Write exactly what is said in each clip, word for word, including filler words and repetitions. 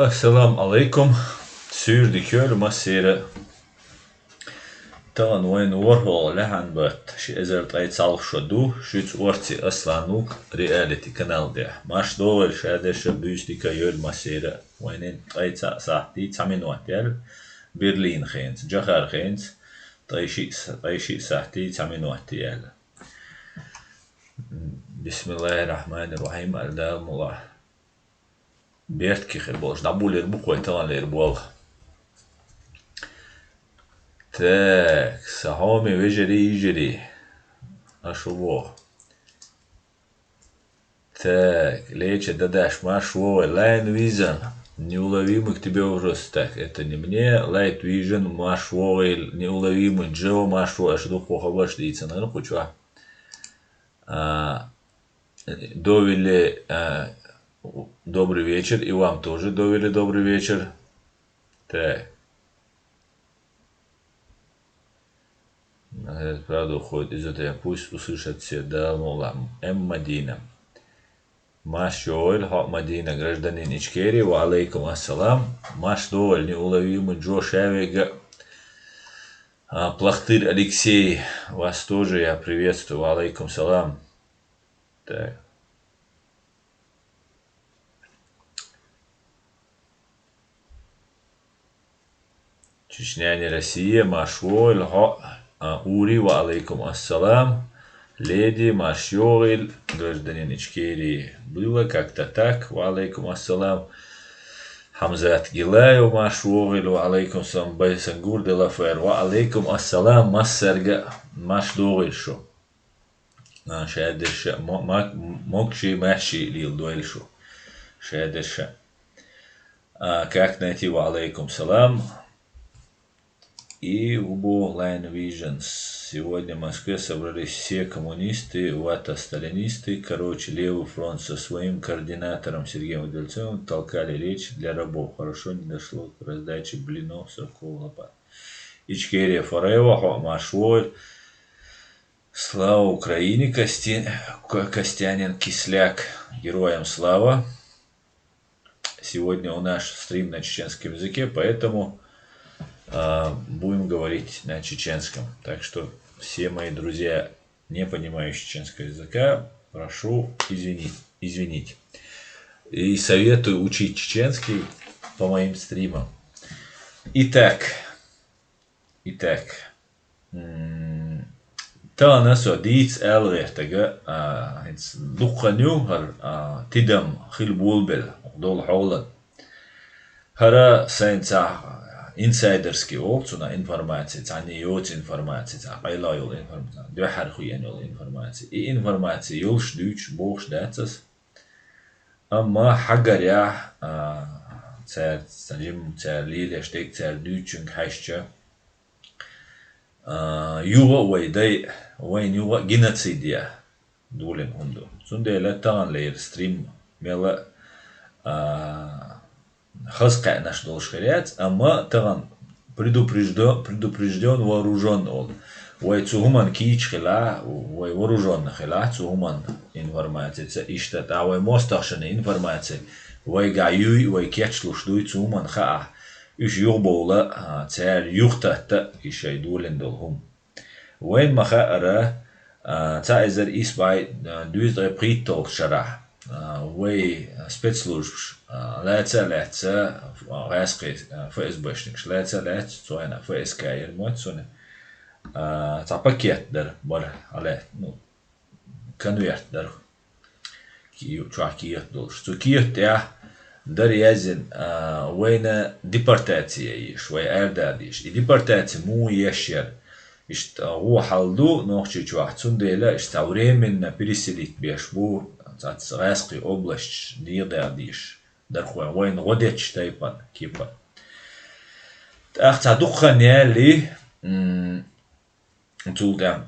Ассаламу Ӏалайкум. Суьйре дика йойла массеран. Тахана вайна ворхӀалгӀа лаьттан бутт, ши эзар ткъе цхьалха шо ду, шуьца Орци Асланук, реалити канал тӀехь. Марша догӀийла, шадерш а, буьйса дика йойла массеран. Вайна ткъе цхьаъ сахьтий цхьа минот яьлла, Берлин хенца, Джохар хенца, ткъе шиъ са-, ткъе шиъ сахьтий цхьа минот яьлла. Бисмиллахир-рахманир-рахим, аьлла Дала мукъ лахь. Беркате хир болуш, дӀаболийр бу-кх вай таханлера болх. Так, сан хьоме вежарий, йижарий. Аша вогӀу. Так, Леча Дадаш, марша вогӀийла, Light Vision, неуловимый к тебе вопрос. Так, это не мне, Light Vision, марша вогӀийла, неуловимый Джо, марша вогӀийла, аша дуккха хабарш дийцина хӀара кху чохь. А, Довели, а, добрый вечер, и вам тоже, Довели, добрый вечер. Так. Говорят, правду уходит из этого, пусть услышат все, Дала мукъ лахь. М Мадина. Марша йогӀийла хьо, Мадина, гражданин Ичкерии, ва Ӏалайкум ассалам. Марша догӀийла, неуловимый Джо, шаверг а. А, Плахтырь Алексей, вас тоже я приветствую, ва Ӏалайкум салам. Так. Чечня не Россия, марша вогӀийла хьо, а, Ури, ва Ӏалайкум ассалам. Леди, марша йогӀийла, гражданин Ичкерии. Было как-то так, ва Ӏалайкум ассалам. Хьамзат Гилаев, марша вогӀийла, ва Ӏалайкум салам. Байсангур де Лафер, ва Ӏалайкум ассалам, массаьрга а марша догӀийла шу. А, шадерш а, мо-, ма-, могаший, маьрший леладойла шу. Шадерш а. А, как найти? Ва Ӏалайкум салам. И у Light Vision. Сегодня в Москве собрались все коммунисты, вата сталинисты, короче, левый фронт со своим координатором Сергеем Удальцовым толкали речь для рабов. Хорошо не дошло к раздаче блинов, сырков, лопат. Ичкерия forever, хьо а марша вогӀийла. Слава Украине, Костин-, К-, Костянин Кисляк, героям слава. Сегодня у нас стрим на чеченском языке, поэтому, а, будем говорить на чеченском. Так что все мои друзья, не понимающие чеченского языка, прошу извинить, извинить. И советую учить чеченский по моим стримам. Итак, итак, М, тахана со дийца аьлла гӀертарг, а, хӀинца дуккха хан ю хӀара, а, тидам хила болабелла долу хьолан. ХӀара сайн цхьа инсайдерский олу цунах информаци, цхьанне йоцу информаци, цхьа къайла йолу информаци, дуьххьара хиъна йолу информаци. И информаци йолуш дуьйцуш бохуш дац ас. Амма хьагарехь, а, цара ца жимма, цара лелош дерг, цара дуьйцучуьнга хьаьжча, а, юха а вай дай, вайна юха а геноцид ян долийна хӀума ду. Цундела таханлера стрим мелла а, а, хаза кхаьънаш долуш хир яц, амма тахана предупрежден, предупрежден вооружен олу. Вай цу хӀуманна кийча хилахь, вай вооруженна хилахь цу хӀуманна информацица, иштта тӀаккха вай мостагӀашна информаци вайгахь юй, вай кечлуш дуй цу хӀуманна хаахь, уьш юхабовла, а, цара юхататта и шайн долийна долу хӀума. Вайна ма-хаъара, а, цхьа эзар исс бӀе, а, дезткъе пхийтталгӀачу шарахь, а, вай спецслужбаш, а, лаьцна а лаьцна, а, гӀаьскхи, а, ФСБшникаш лаьцна а лаьцна, цу хенахь ФСК яра моьтту суна, а, цхьа пакет дара бара, хьалаьцна, ну, конверт дара. Ки-, чохь кехат долуш. Цу кехат тӀехь дара яздина, а, вайна депортация еш, вай арадаха дезаш. И депортация муха еш яра? Иштта гӀо хьал ду Нохчийчохь, цундела иштта цхьа временно переселить беш бу, цхьацца гӀаьскхи областаш дегӀадаха дезаш. Дара-кх вай, вайна гӀо дечу тайпана, кепана. ТӀаккха цхьа дукха хан яьлли, м, Цул тӀаьхьа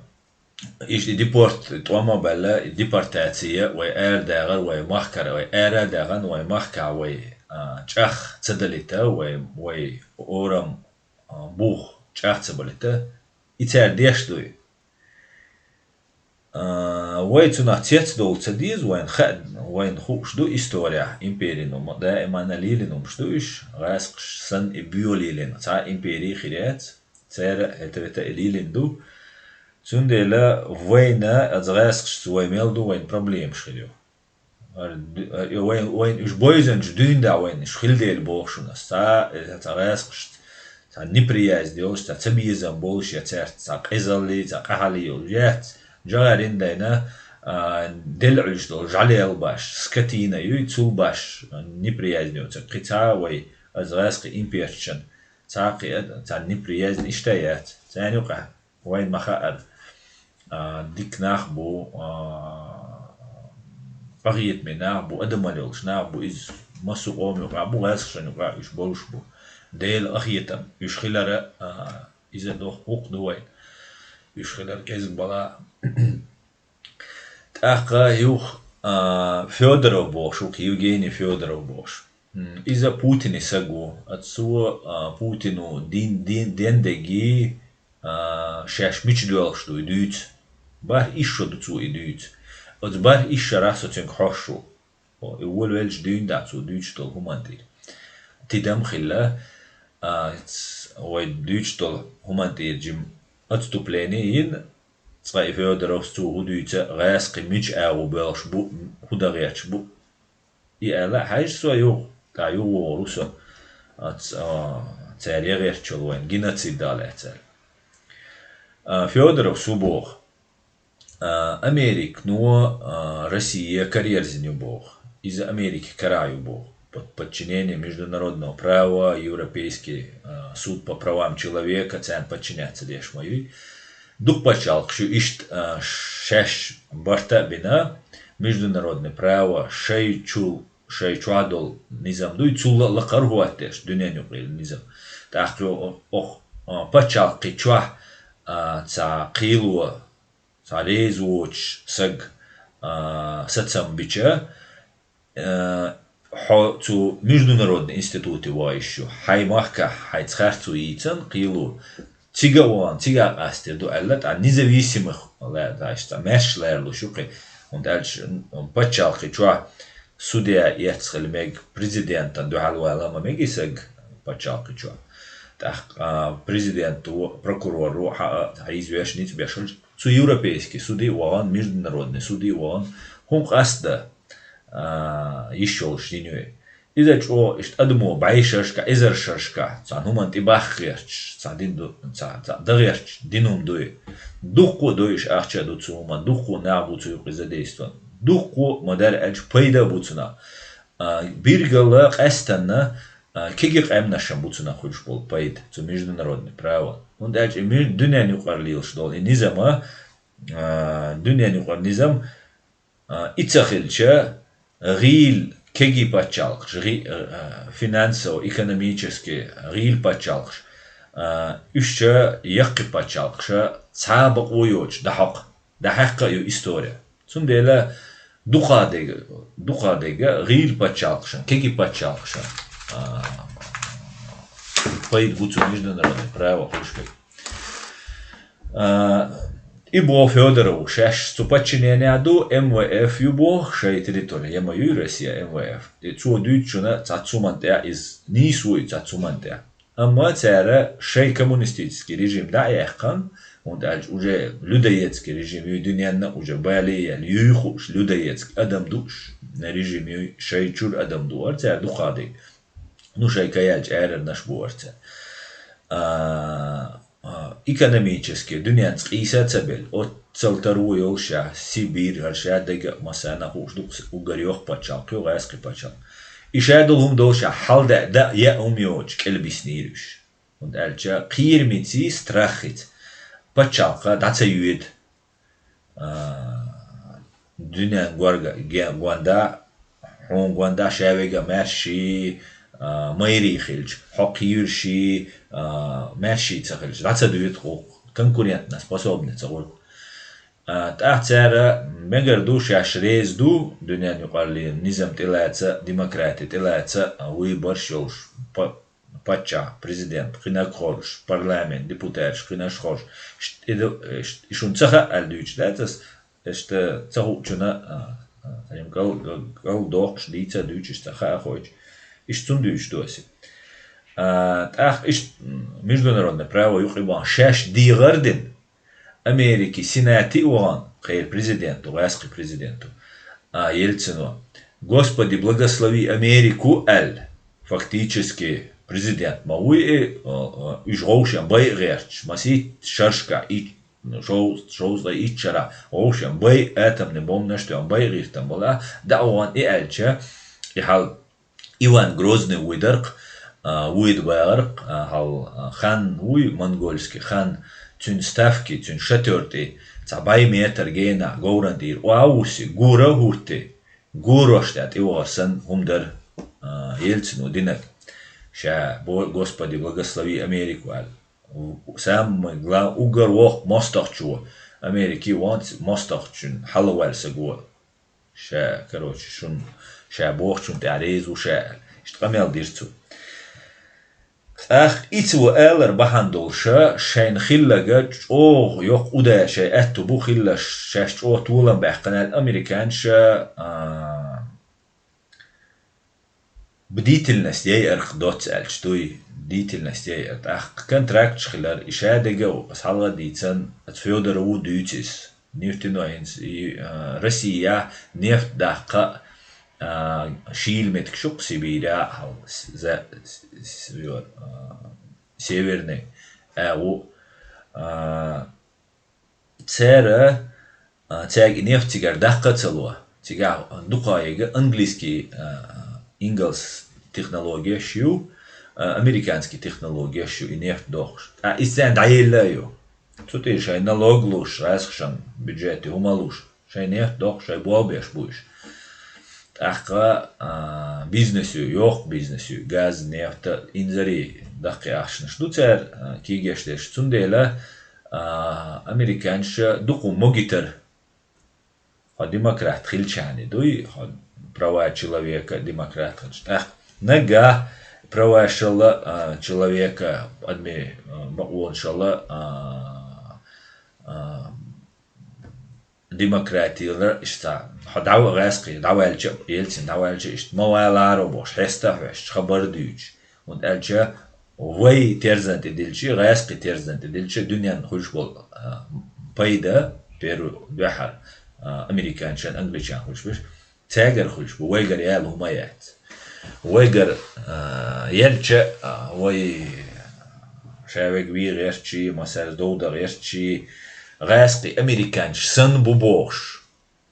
иштта и депорт тӀом а баьлла, и депортация, вай арадахар, вай махкара, вай арадаьхна, вай махкахь вай, а, чӀагӀ ца далийта, вай, вай орам, а, бух чӀагӀ ца балийта, и цара деш дуй. А, вай цунах цецдовла ца деза, вайна хаа, Вайна хууш ду история, империно ма даимана лилинумаш ду иш, гӀаскхаш санна и буьйлилина. Цхьа импери хир яц, цара хӀета-вета и лилин ду. Цундела вайна, аз гӀаскхашца вай мел ду, вайна проблемаш хир ю. Ар ду-, ар, вайн, вайн уж бойзанча дуьйна да вайн уж хила дели боху шуна. Ца, э, ца гӀаскхашца, ца неприязнь йолуш, ца, ца безам болуш, я цаьрца, ца къизалли, ца къахьалли йолуш, яц. ЖагӀарин дайна, а, делла Ӏуьллуш долу жӀалел баш, скотина юй, цул баш, а, неприязнь йоцург. Кхин ца вай, аз гӀаскхи имперчан, ца кхи а, ца неприязнь иштта яц. Царна юкъа вайн ма хаьара, а, дика нах бу, а, къахетаме нах бу, адамалла йолуш нах бу, иза массо а къоман юкъа бу, гӀаскхашна юкъа уьш болуш бу. Делан къахетам уьш хилара, а, иза доху гӀуллакх ду вайн. Уьш хилар кӀезиг бала. ТӀаккха юха, а, Федоров бохуш ву, Евгений Федоров бохуш. М, иза Путине саг ву. Аццо, а, Путину дин, дин, дендеги, а, шаьш мича доьлхуш ду и дуьйцу. БархӀ исс шо ду цо и дуьйцу. Оцу бархӀ исс шарахь со цуьнга хьош ву. О, и волавелча дуьйна дац цо дуьйцуш долу хӀуманна тӀера. Тидам хилла, а, ц-, вай дуьйцуш долу хӀуманна тӀера жим отступление йина, цкъа и Федоровс цо хӀун дуьйцу, гӀаскхи мича агӀо боьлхуш бу, хӀун дан гӀерташ бу. И аьлла, хьаьжча со юха, тӀаккха юха вогӀур ву со, а, ц-, а, цара ян гӀерташ йолу вайн геноцид дан лаьцна аьлла. А, Федоровс хӀун боху? А, Американо, а, Россия караерзина ю боху. Иза Америка карахь ю боху. Под подчинение международного права, Европейский, а, суд по правам человека, царна подчиняться деш ма юй. Дукха пачхьалкхаш ю иштта, а, шаьш барт а бина, международное право шай чул, шай чохь долу низам дуй, цул а лакхара хӀоттадеш, дуьненан юкъара низам. ТӀаккха йо-, ох, а, пачхьалкхе чохь, а, цхьа кхело, цхьа реза воцуш саг, а, сацам бича, а, хьо цу международный институте ван йиш ю, хьайн махкахь хьайца харцо йийцан кхело, цига а вахана, цига а къастор ду аьлла, тӀаккха независимых лаьа, цхьа маьрша ларалуш ю кхин, хӀунда аьлча пачхьалкхе чохь судья эцна хила мега, президентана дуьхьал вала ма мега и саг пачхьалкхе чохь. ТӀаккха, а, президенто, прокуроро хьа-, хьийзавеш, ницкъ беш хилча, цу европейский суде а вахана, международный суде а вахана, хӀун къаста, а, йиш йолуш дина ю. Иза чӀогӀа иштта адамо бӀешерашкахь, эзаршерашкахь, цхьана хӀуманна тӀе баккха гӀерташ, цхьа дин ду, цхьа, цхьа дан гӀерташ дина хӀума ду и. Дуккха а дойуш ахча а ду цу хӀуманна, дуккха а нах бу цу юкъа задействован. Дуккха а ма-дарра аьлча пайда а бу цунах. А, биргала къаьстанна, а, кегий къаьмнашна бу цунах хуьлуш болу пайда, цу международный право. ХӀунда аьлча и ми-, дуьненан юкъара лелаш долу и низама, а, дуьненан юкъара низам, а, и ца хилча, гӀийла кегий пачхьалкхаш, гӀи-, а, финансово-экономически гӀийла пачхьалкхаш, а, уьш ча яккхий пачхьалкхаша цхьа а бакъо йоцуш дӀахьокху. ДӀахьаькхна а ю история. Цундела дукха а дега, дукха а дега гӀийла пачхьалкхашна, кегий пачхьалкхашна, а, пайда бу цу международный право хуьлуш берг. А, и боху Федорову, шаьш цу подчиненехь ду, М В Ф ю боху, шайн территори, я ма юй Россия М В Ф. И цо дуьйцучунна цхьацца хӀуманна тӀехь иза нийса ву и цхьацца хӀуманна тӀехь. Амма цара шайн коммунистический режим дӀа а яьккхина, хӀунда аьлча уже людоедский режим юй дуьненна, уже бале а яьлла, юй хууш людоедский адам дууш режим юй, шайн чуьра адам дуара цара дукха а дега. Ну, шайн каяьлча арарнаш буара цара. А, а, экономически дуьненца къийса а ца белла, оццал таро йолуш а, Сибирь, хӀара ша дега а массарна а хууш ду, уггар йоккха пачхьалкх ю, гӀаскхий пачхьалкх. И ша долу хӀума долуш а, хьал даьа, даьа хӀума йоцуш, кӀелбиснийра уьш. ХӀунда аьлча кхерамица, страхица пачхьалкх дӀа ца йоьду. А, дуьненан горга-, ге-, гонда, хьуна гонда ша вега маьрший, а, майрий хилча, хьо кхийрший, а, маьрший ца хилча, дӀа ца доьду хӀокху, конкурентная способность ца гӀуллакх. А, тӀаккха цара мегар ду, шаьш реза ду, дуьненан юкъараллин низам тӀелаца, демократи тӀелаца, а, выборш йолуш, па-, паччахь, президент, кхинаг хоржуш, парламент, депутаташ, кхинаш хоржуш, ш-, и ду-, ш-, и шуна ца хаьа аьлла дуьйцуш дац ас, иштта ца хуучунна, а, Цхьа кӀал, кӀал доккхуш дийца дуьйцуш ца хаа хойчу. Иштта цунна дуьйцуш ду аса. А, тӀаккха иштта, м, международное право юкъа бан шаьш дийгӀар дина, Америки Сенати вахана, кхеран президенту, гӀаьскхи президенту, а, Ельцино, «Господи, благослови Америку», аьлла, фактически президент ма вуй и, а, а, уьш гӀовшен байа гӀерташ, масийтта шаршка и, шов-, шовзткъе итт шарахь гӀовшен бай, атомный бомбанаш тоьхна бай гӀиртам бала, дӀа а вахана и аьлча, и хьал Иван Грозный вуй дарх, а, вуйда багӀарх, а, хьал, а, хан вуй, монгольский хан, цуьнан ставки, цуьнан шатёртӀи, цхьа бӀе метр гена, говран тӀера, оа вуси, гора а хӀуттий, горош тӀе тӀевахар санна хӀума дара, а, Ельцино динарг. Ша, бо-, «Господи, благослови Америку», аьлла. Самый глав-, уггар воккха мостагӀчо, Америки ванц мостагӀчун хьалаваьлла саго. Ша, короче, шун, ша бохучун тӀехь реза ву ша аьлла. Иштта къамел дира цо. ТӀаккха и цо алар бахьана долуша, шайна хилларг чӀогӀа йоккха удара шайн аьтту бу хилларш, шаьш чӀогӀа толам баьккхина аьлла, американца, а, бдительность яйарх доцца аьлча дуй, бдительность яйар. ТӀаккха контракташ хилар, и ша дега а, аса хьалха а дийцан, аса Федорову дуьйцу иза. Нефтяной хӀинца, и, а, Россия нефть даккха, а, шийла меттиг шу-кх Сибиря, хьал, с-, за-, с-, с-, ё-, а, Северный, а, ву, а, цара, а, цаьрга и нефть цигара даккха а ца ло. Цигахь дукха яга английский, а, Ingalls технологияш ю, а, американский технологияш ю, и нефть дохуш. ТӀаккха иза царна дӀаелла а ю. Цу тӀера шайн налог луш, гӀаьскхашан бюджете хӀума луш, шайн нефть дохуш, шайн болх беш бу уьш. ТӀаккха, а, бизнес ю, йоккха бизнес ю, газ, нефть, инзаре даккхий ахчанаш ду цара, а, кегийрхой деш. Цундела, а, американца дукха могитар, хьо демократ хилчахьана дуй, хьо права человека демократ хилча. ТӀаккха нагахь правашалла, а, человека, адми, а, бакъонашалла, а, а, демократила иштта, хьо дӀа-, гӀаьскхи дӀаваьлча, Ельцин дӀаваьлча, иштта ма валаро бохуш, хьеста а хьоьстуш, хабар а дуьйцуш. ХӀунда аьлча вай терзан тӀе дилча, гӀаьскхи терзан тӀе дилча, дуьненна хуьлуш болу, а, пайда, первый дуьххьара, а, американчан, англичан хуьлуш берш, цаьргара хуьлуш бу, вайгара яла хӀума яц. Вайгара, а, елча, а, вай ша вега вий гӀертчий, масаьрца дов дан гӀертчий, гӀаьскхи американчаш санна бу бохуш.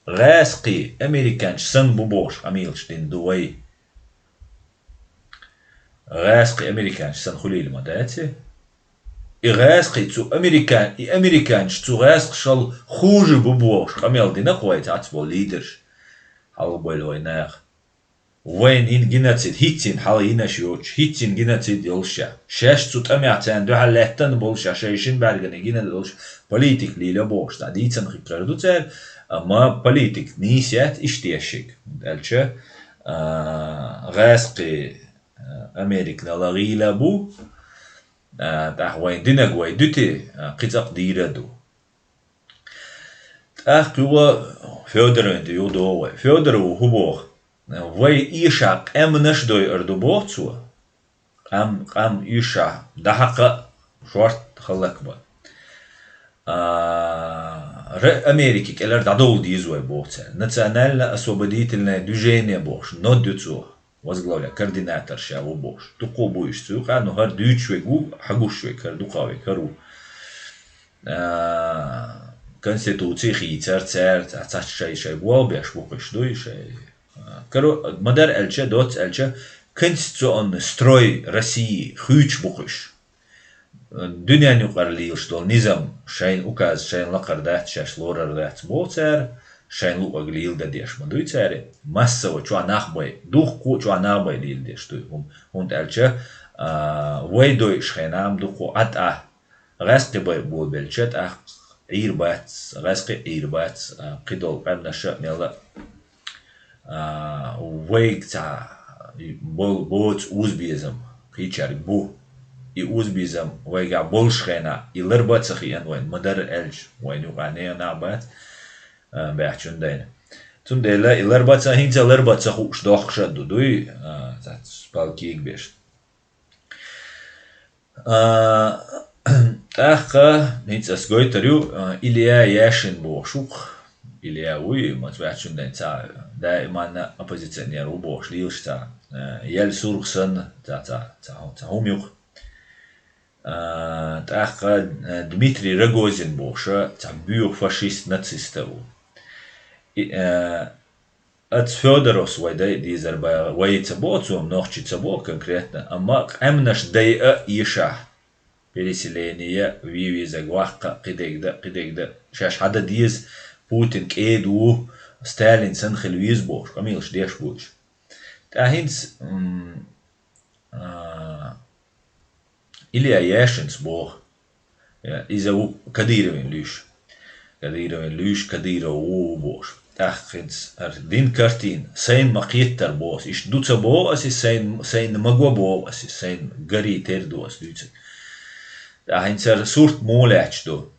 ГӀаьскхий американчаш санна бу бохуш къамелаш дина ду вай. ГӀаьскхий американчаш санна хуьлийла ма дац и. И гӀаьскхий цу американ-, и американчаш цу гӀаьскхашал хуже бу бохуш къамел дина-кх вай цхьацца болу лидерш. Хьалха бойла вай наха. Вайна йина геноцид, хӀинццина хьалха йинаш йоцуш, хӀинццина геноцид йолуш ша. Шаьш цу тӀамехь царна дуьхьал лаьттана болуш ша, шайн шина бӀаьргана гина долуш политика лийла бохуш, цхьа дийцина хи кара ду цара, амма политика нийса яц иштта ешшиг. ХӀунда аьлча, а, гӀаьскхи, а, Американала гӀийла бу, а, тӀаккха вайн динаг вай дуьти, а, кхин цӀакъ дийр а ду. ТӀаккха юха Федоровна тӀе юха догӀу вай. Федорова хӀун боху? Вай эша къаьмнаш дойур ду боху цо. Къам, къам эша дӀахьакха а шорта хӀаллакбан. А, ре-, Америки кӀелара дӀадовла деза вай боху цара. Национально-освободительное движение бохуш, нод ю цо возглавля-, координатор ша ву бохуш. Дукха ву бу уьш цу юкъа, ну, хӀара дуьйцуш верг ву, хьагуш верг, хӀара дукха верг хӀара ву. А, конституций хийцар цара, ца-, цхьацца шай-шай болх беш бу кхуьш дуй, шай. А, каро-, ма-дарра аьлча, доцца аьлча, конституционный строй России хуьйцуш бу кхуьш. Дуьненна юкъара лелаш долу низам шайна указ, шайна лакхара дац, шаьш лорар дац боху цара, шайна луъург лийла дан деш ма дуй цара, массово чохь нах бай, духкхо а чохь нах бай лийла деш дуй хӀума. ХӀунда аьлча, а, вай дойуш хенахь ма дукха Ӏа тӀа, гӀаьскхи бай болабелча тӀаккха Ӏийр бац, гӀаьскхи Ӏийр бац, а, кхидолу къаьмнаша а мелла а. А, вайга цхьа бол-, боцу узбезам кхечаьрга бу. И узбезам вайгахь болуш хенахь, и ларба а ца хиъна вайна, ма-дарра аьлча, вайна юкъахь нехан нах бац, а, баьхчун дайна. Цундела и ларбаца, хӀинца ларбаца хууш дохкуш а ду, дуй, а, цац палкиг беш. А, тӀаккха, хӀинца ас гойтар ю, а, Илья Яшин бохуш ву-кх. Илья вуй, маца ваьчун дайн ца, даиманна оппозиционер ву бохуш лелаш ца. А, ял сурх санна, ца, ца, ца, ца хӀума ю-кх. А, тӀаккха, а, Дмитрий Рогозин бохуша, цхьа буьйха фашист, нациста ву. И, а, Ац Федоровс вай дай дезар баьгӀа, вай ца боху цо, нохчи ца боху конкретно, амма къаьмнаш дай а ешахь, переселение, вий-визаг ваккха, кхидегда, кхидегда, шаьш хьада деза, Путин кӀеда ву, Сталин санна хила веза бохуш, къамелаш деш буьйш. ТӀаьхьинца, м, а, Илья Яшинс боху. Я, иза ву Кадыровин луьйш. Кадыровин луьйш, Кадыров ву, ву бохуш. ТӀаккха хӀинца ар дин картина, сайн ма кхеттар боху. Иштта ду ца боху ас и, сайн, сайн ма го боху ас и, сайн гарий тера ду ас дуьйцург. ТӀаккха хӀинца ар сурт муха лаьтташ ду.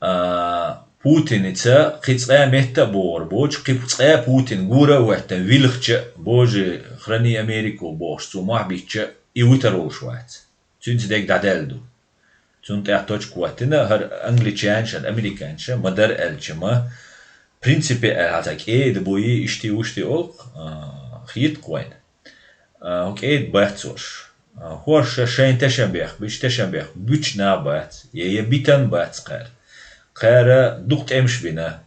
А, Путиница кхин цкъа метта а богӀур боцуш, кхин цкъа Путин гора а веттан, вилхча, Боже, храни Америку бохуш, цо мохь бичча, и витар волуш вац. Цуьнца дег дӀадаьлла ду. Цунна тӀехь точка хӀоттина, хӀара англичанша, американша ма дара аьлча ма, принципе аьлла, хьан цхьа кӀеда буй, ишти-вушти олу-кх, а, хетта-кх вайна. А, хӀун кӀеда бац уьш. А, хӀорша шайн тешан бехк, бича тешан бехк, буьтуш нах бац, я, я битан бац кхара. Кхара дукха тӀемаш бина.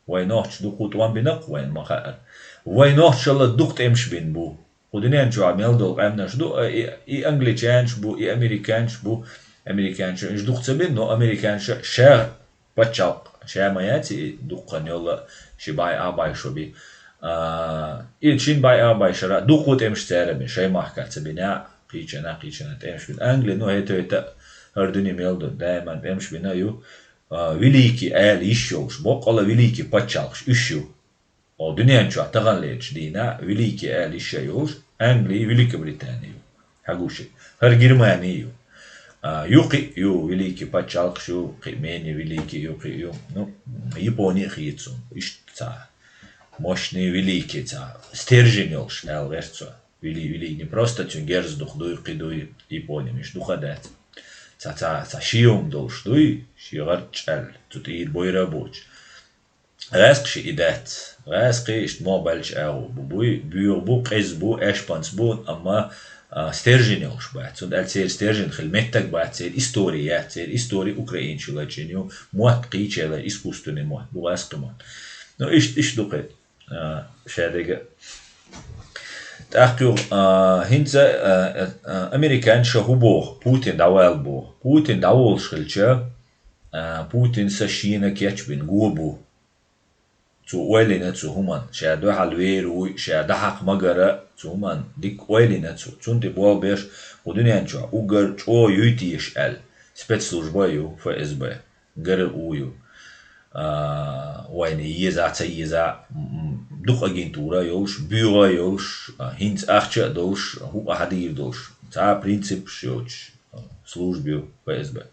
Вай нохча дукха тӀом бина-кх вайна ма хаьара. Вай нохчалла дукха тӀемаш бина бу. Кху дуьнен чохь мел долу къаьмнаш ду, а, и, и англичанаш бу, и американаш бу, американаш, уьш дукха ца бина, но американаш ша пачхьалкх, ша ма яц и дуккха йолла, ши бӀе а бӀе шо би. А, и шин бӀе а бӀе шара дукха тӀемаш цара бина, шайн махка ца бина, кхечана, кхечана тӀемаш бина. Англи, ну, хӀета-хӀета хӀара дуьне мел ду, даиман тӀемаш бина ю. А, великий ала йиш йолуш, боккъала великий пачхьалкхаш уьш ю. О, дуьнен чохь таханлерчу дийнахь великий ала йиш а йолуш, Англи, Великобритани ю. Хьагуш и. ХӀара Германи ю. А, ю кхин ю, великий пачхьалкхаш ю, кхин менее великий ю, кхин ю. Ну, Япони а хеташ ю. Иштта цхьа мощный великий цхьа стержень йолуш, аьлла гӀерта цо. Вели-, великий не просто цуьнан герз дукха дуй, кхин дуй, Япони миш дукха дац. Цхьа, цхьа, цхьа шен хӀума долуш дуй, шен гӀарчӀ аьлла, цу тӀера бойра а боцуш. ГӀаьскхи и дац. ГӀаьскхи иштта мо баьлча агӀо бу буй, боьха бу, къеза бу, аьшпанца бу, амма, а, стержень йолуш бац. Цундела церан стержень хила меттаг бац, церан истори яц, церан истори украинчу лачкъийна ю, мотт кхечу яла, искусственный мотт, бу гӀаьскхи мотт. Ну, иштта, иштта ду кхин, а, шадерг а. ТӀаккха юха, а, хӀинца, а, а, американца ша хӀун боху, Путин дӀавала боху. Путин дӀаволуш хилча, а, Путин са шена кечбина го бу. Цо ойла йина цу хӀуманна, ша дуьхьал вер вуй, ша дӀахьакха магара, цу хӀуманна дика ойла йина цо. Цунна тӀе болх беш, кху дуьнен чохь уггар чӀогӀа юй теша аьлла, спецслужба а ю, ФСБ, ГРУ ю. А, вайна еза, ца еза, м, м, дукха агентура а йолуш, боьха а йолуш, а, хӀинца ахча а долуш, хӀуъа хьадийр долуш, цхьа принципаш йоцуш, а, служба ю ФСБ.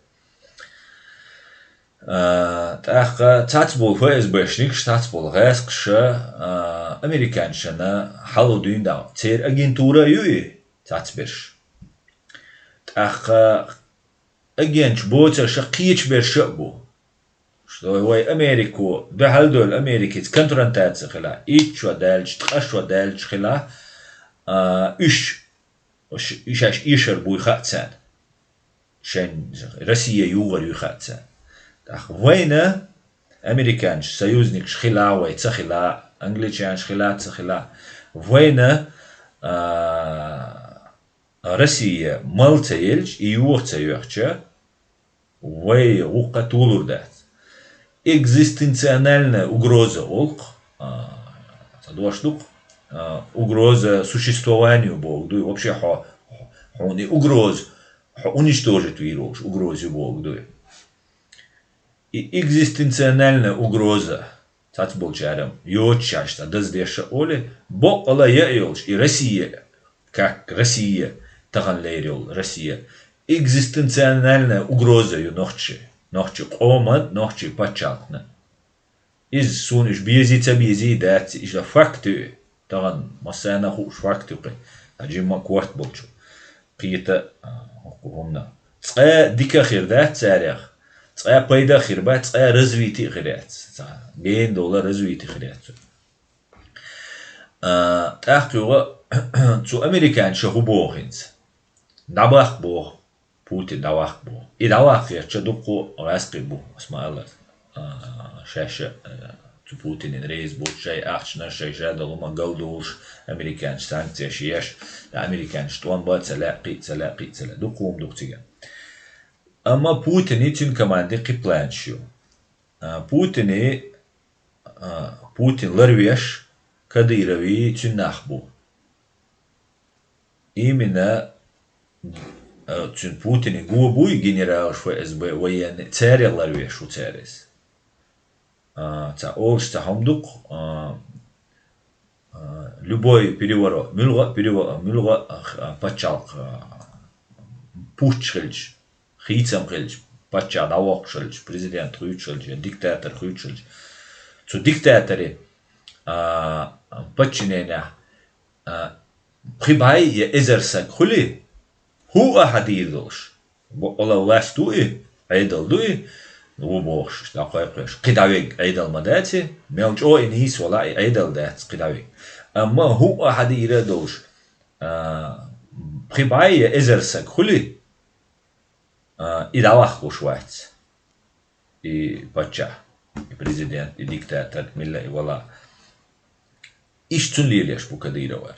А, тӀаккха цхьацца болу ФСБшникаш, цхьацца болу гӀаьскхаша, а, американцашна хьалха дуьйна дагӀа. Церан агентура а ю и цхьацберш. ТӀаккха агенташ боцурша кхечу берша а бу. Что вай Америко, дуьхьал а довлу Америкица конфронтация хила, итт шо даьлча, ткъа шо даьлча хила, а, уьш, уьш, уьш шаьш эшар буй хаьа царна. Шайн Россия югӀар юй хаьа царна. ТӀаккха вайна американаш союзникаш хила вай, ца хила, англичанаш хила, ца хила, вайна, а, Россия мала ца елча, и юха ца йоьхча, вай гӀуллакх толур дац. Экзистенциональная угроза олу-кх, а, ца дош ду-кх, а, угроза существованию боху дуй, вообще хьо, хьуна и угроза, хьо уничтожить вийр волуш угроза ю боху дуй. И экзистенциональная угроза, цхьацболчара йоцуш шаьш цхьа даздеш а олий, боккъала яа йолуш, и Россия, как Россия таханлера йолу Россия, экзистенциональная угроза ю нохчи, нохчи къоман, нохчи пачхьалкхна. Иза суна уьш безий, ца безий дац, иза факт ю. Тахана массарна хууш факт ю кхы. А жимма корта болчу. Кхета, а, хӀокху хӀуманах. Цкъа дика хир дац царех, цкъа пайда хир бац, цкъа развитие хир яц. Ца гена дола развитие хир яц. А, тӀаккха юха цу американча хӀу боху хӀинца? ДӀабаккха боху. Путин дӀаваккха бу. И дӀаваккха гӀертача дуккхо гӀаскхи бу, ас ма-аллара. А, шаьш а, э, цу Путинан реза бу, шайн ахчанаш, шайн шадолу ма галдолуш, американча санкцеш еш, ткъа американча тӀом бан ца лаьа, кхин а ца лаьа, кхин а ца лаьа. Дуккха хӀума ду-кх цигахь. Амма Путиний, цуьнан команди кхин планаш ю. А, Путиний, а, Путин ларвеш, Кадыровий цуьнан нах бу. Именно, а, цуьнан Путиний го буй генералаш, ФСБ, военный, царех ларвеш ву цаьрца. А, ца олуш ца хӀума ду-кх, а, а, любой переворот, муьлхха а перево-, муьлхха а, а, пачхьалкх, а, путч хилча, хийцам хилча, паччахь дӀавоккхуш хилча, президент хуьйцуш хилча, я диктатор хуьйцуш хилча. Цу диктатори, а, подчиненехь, а, пхи бӀе я эзар саг хуьлий, хӀуъа хьан дийр долуш. Бакъала власть ду и, Ӏедал ду и, ву бохуш, дӀакхойкхуш. Кхин дӀавега Ӏедал ма дац и, мел чӀогӀа и нийса вала и Ӏедал дац кхин дӀавега. Амма хӀуъа хьан дийр долуш, а, пхи бӀе я эзар саг хуьлий, а, и дӀаваккхалуш вац. И паччахь, и президент, и диктатор, милла и вала. Иштта цунна лелош бу Кадыровар.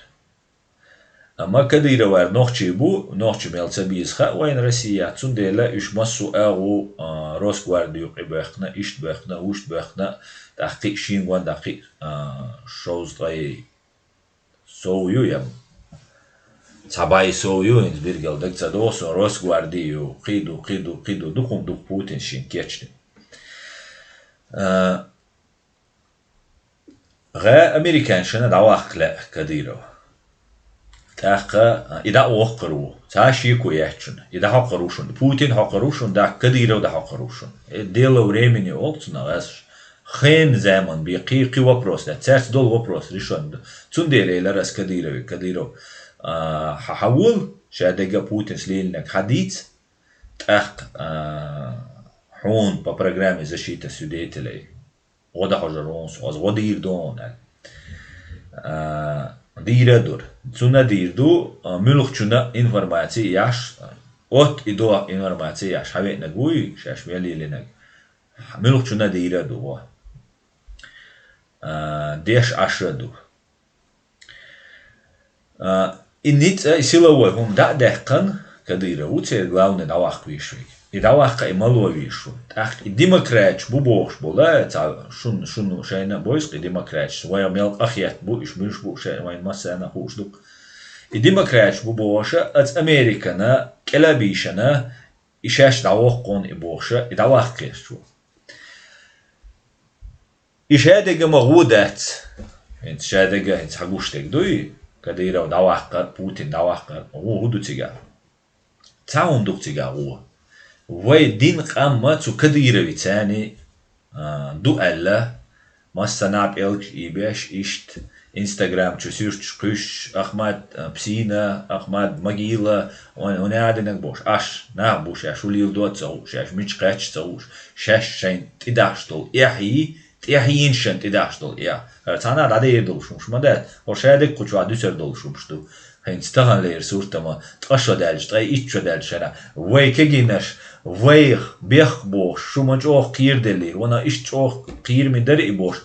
Амма Кадыровар нохчий бу, нохчий мел ца беза хаьа вайна Россия, цундела уьш массо а агӀо, а, Росгвардию кхин баьккхина, иштта баьккхина, вуьшта баьккхина, тӀаккха кхин а шен гонда кхин а, а, шовзткъе сов ю, я цхьа бӀе сов ю, хӀинца билггал дага ца догӀу суна, Росгварди ю, кхин ду, кхин ду, кхин ду, дукха хӀума ду-кх Путина шена кечдина. А, гӀа американчана дӀаваккха лаьа Кадыров. ТӀаккха, а, и дӀа а воккхур ву. Цхьа а шеко яц шуна. И дӀахьокхур ву шуна. Путин хьокхур ву шуна, дӀа Кадыров дӀахьокхур ву шуна. Э, дело времени олу цунах, ас хенан заман бен кхин, кхин вопрос дац. Цаьрца долу вопрос решен ду. Цундела элира ас Кадырове: Кадыров, а, хьан хьан волу, ша дерг а Путинс лелийнарг хьан дийца, тӀаккха, а, хьуна по программе защита свидетелей гӀо дан хьожур ву со, аса гӀо дийр ду хьуна аьлла. А, дийр а дура. Цунна дийр ду, а, муьлххачунна информаци еш, отту и доху информаци еш, хьан веанарг вуй, шаьш мел лелийнарг. Муьлххачунна дийр а ду гӀо. А, деш Ӏаш а ду. А, и ницкъ а, и силовой хӀума дӀа а даьккхина, Кадыров ву церан главный дӀаваккха везаш верг. И дӀаваккха и мало везаш ву. ТӀаккха и демократаш бу бохуш болу, ца шун, шун шайна а бойсу-кх и демократаш, вайх мел къахетта бу, уьш муьлш бу, шайн вайн массарна а хууш ду-кх. И демократаш бу бохуша, аса Американа кӀела а бийшина, и шаьш дӀавоккху хьуна и бохуша, и дӀаваккха гӀерташ ву. И шадерг а ма гӀо дац. ХӀинца шадерг а, хӀинца хьан гуш дерг дуй? Кадыров дӀаваккхар, Путин дӀаваккхар, гӀо хӀун ду цигахь? Цхьа хӀума ду-кх цигахь гӀо. Вай дин къам ма цу Кадыровица цхьаьний, а, ду аьлла, массанхьа пӀелгаш ийбеш иштта, Инстаграм чу суьрташ кхуьссуш, Ахмат, а, псина, Ахмат могила, вайн хӀун яа динарг бохуш, аш, нах бу шаьш хӀун леладо а ца хууш, шаьш мича кхаьчча а ца хууш, шаьш шайна тӀедахьаш долу эхь йий, тӀехь йийна шайна тӀедахьаш долу эхь. ХӀара цхьанхьа дӀадер долуш хӀумаш ма дац, хӀара шадерг кху чохь дуьсур долуш хӀумаш ду. ХӀинца тахана лерра сурт а ма, ткъа шо даьлча, ткъе итт шо даьлча шайна, вай кегийнаш, вайх, бехк бохуш, шу ма чӀогӀа кхераделлий, ванах иштта чӀогӀа кхераме дара и бохуш,